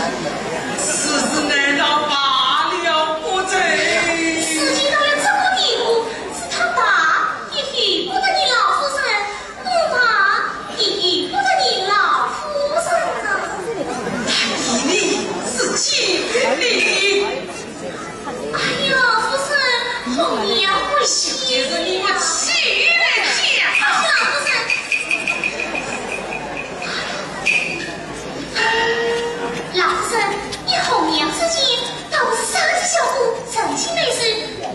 此事难道罢了不成？事情到了这个地步，是他罢也由不得你老夫人，我罢也由不得你老夫人啊。但以你之气，你……哎呀，夫人，红娘不行啊。你们起来讲。哎呀，夫人。 老夫人，你红娘之见，倒不是啥子小姑，成亲美事，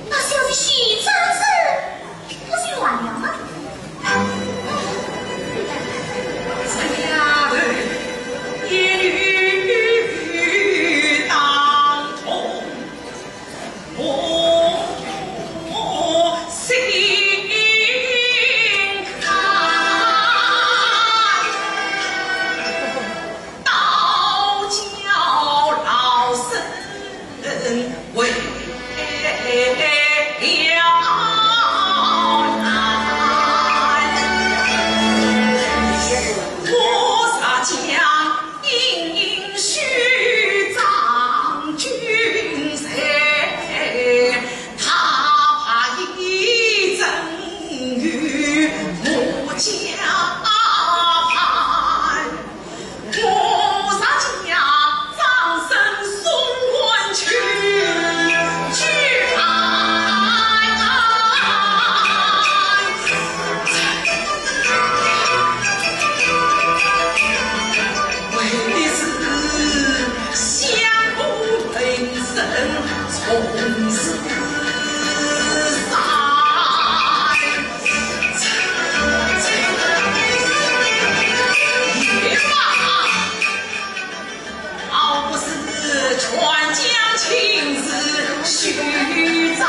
那是要去许张生，不是完了吗？这丫头一语当头。 我心坎，倒叫老身为了难。我若将 应许张君瑞，他怕已赠与我家盘。我若将张生送官去，去办。 为的是相公人生从此散。也罢，好不是劝将亲事许张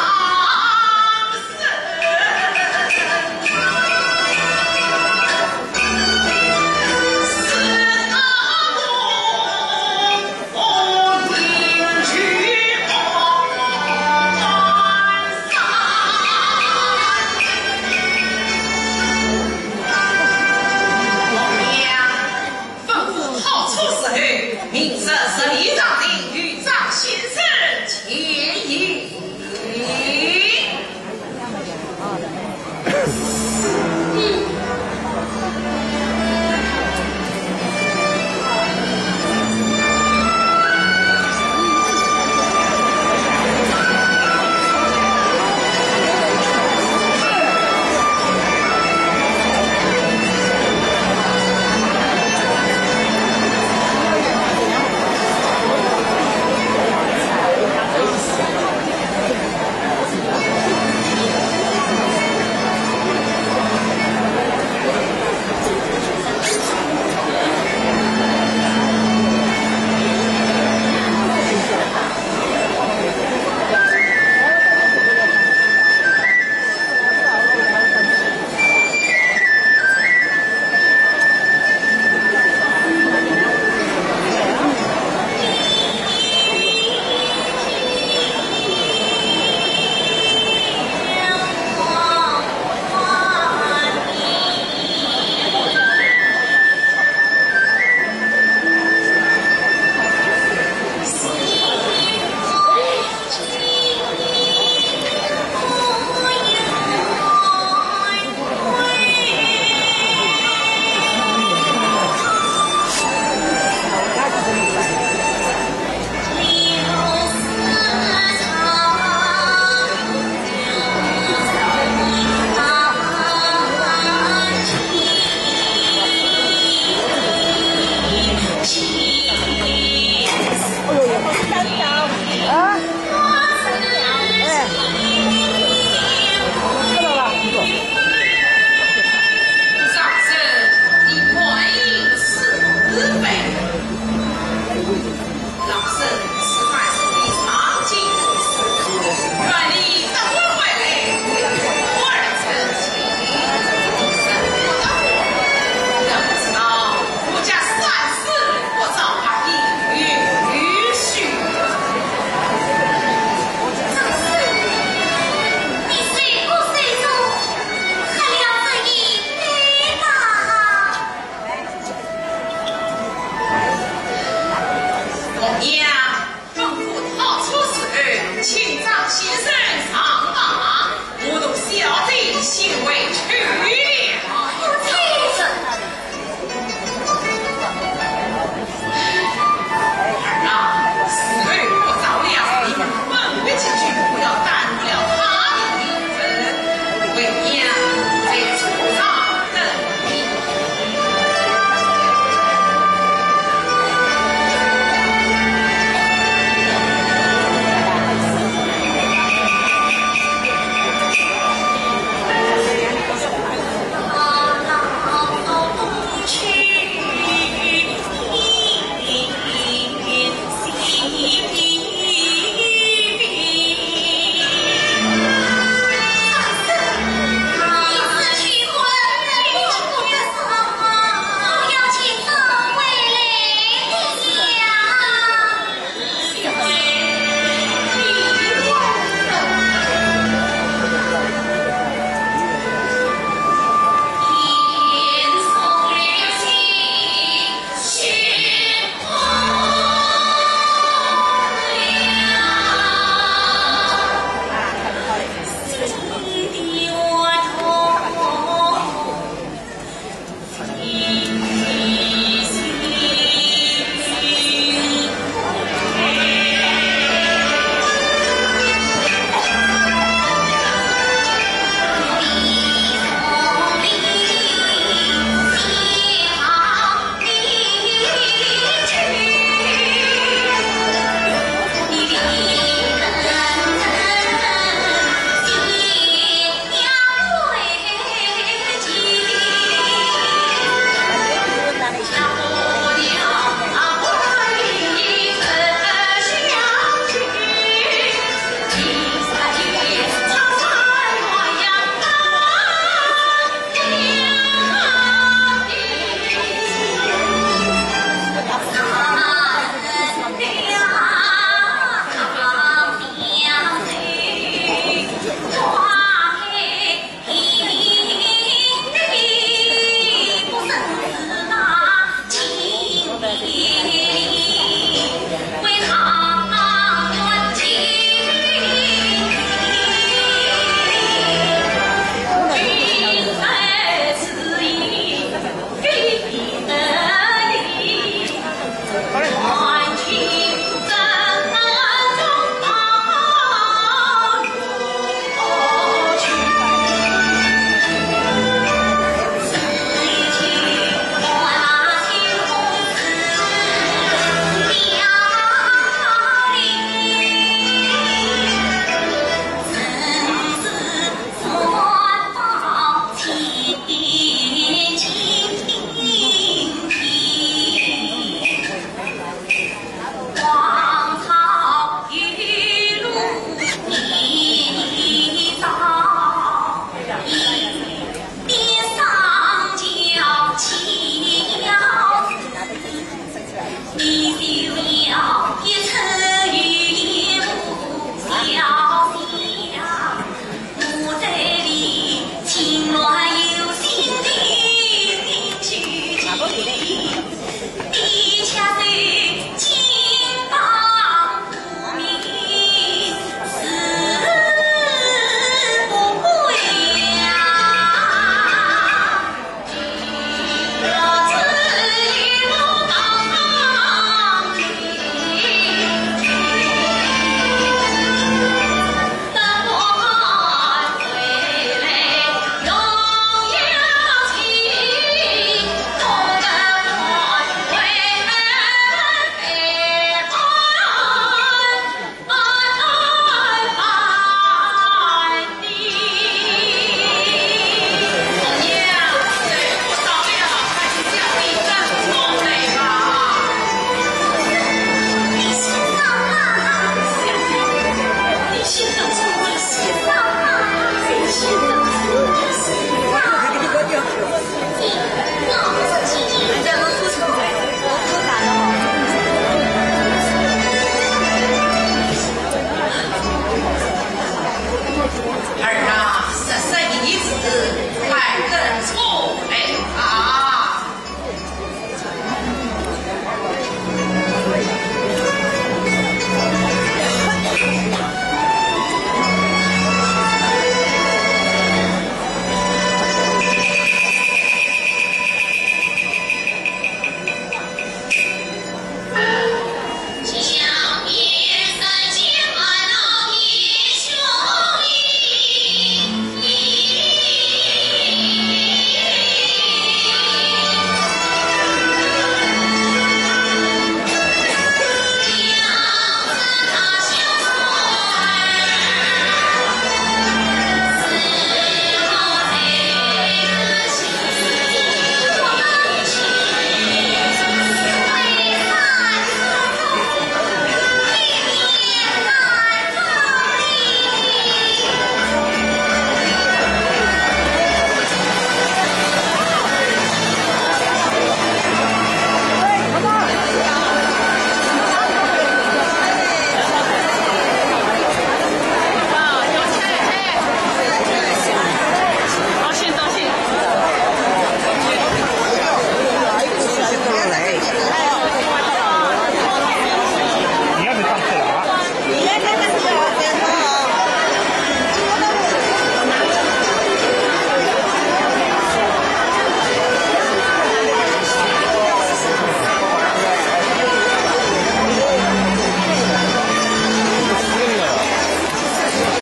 好出手，明日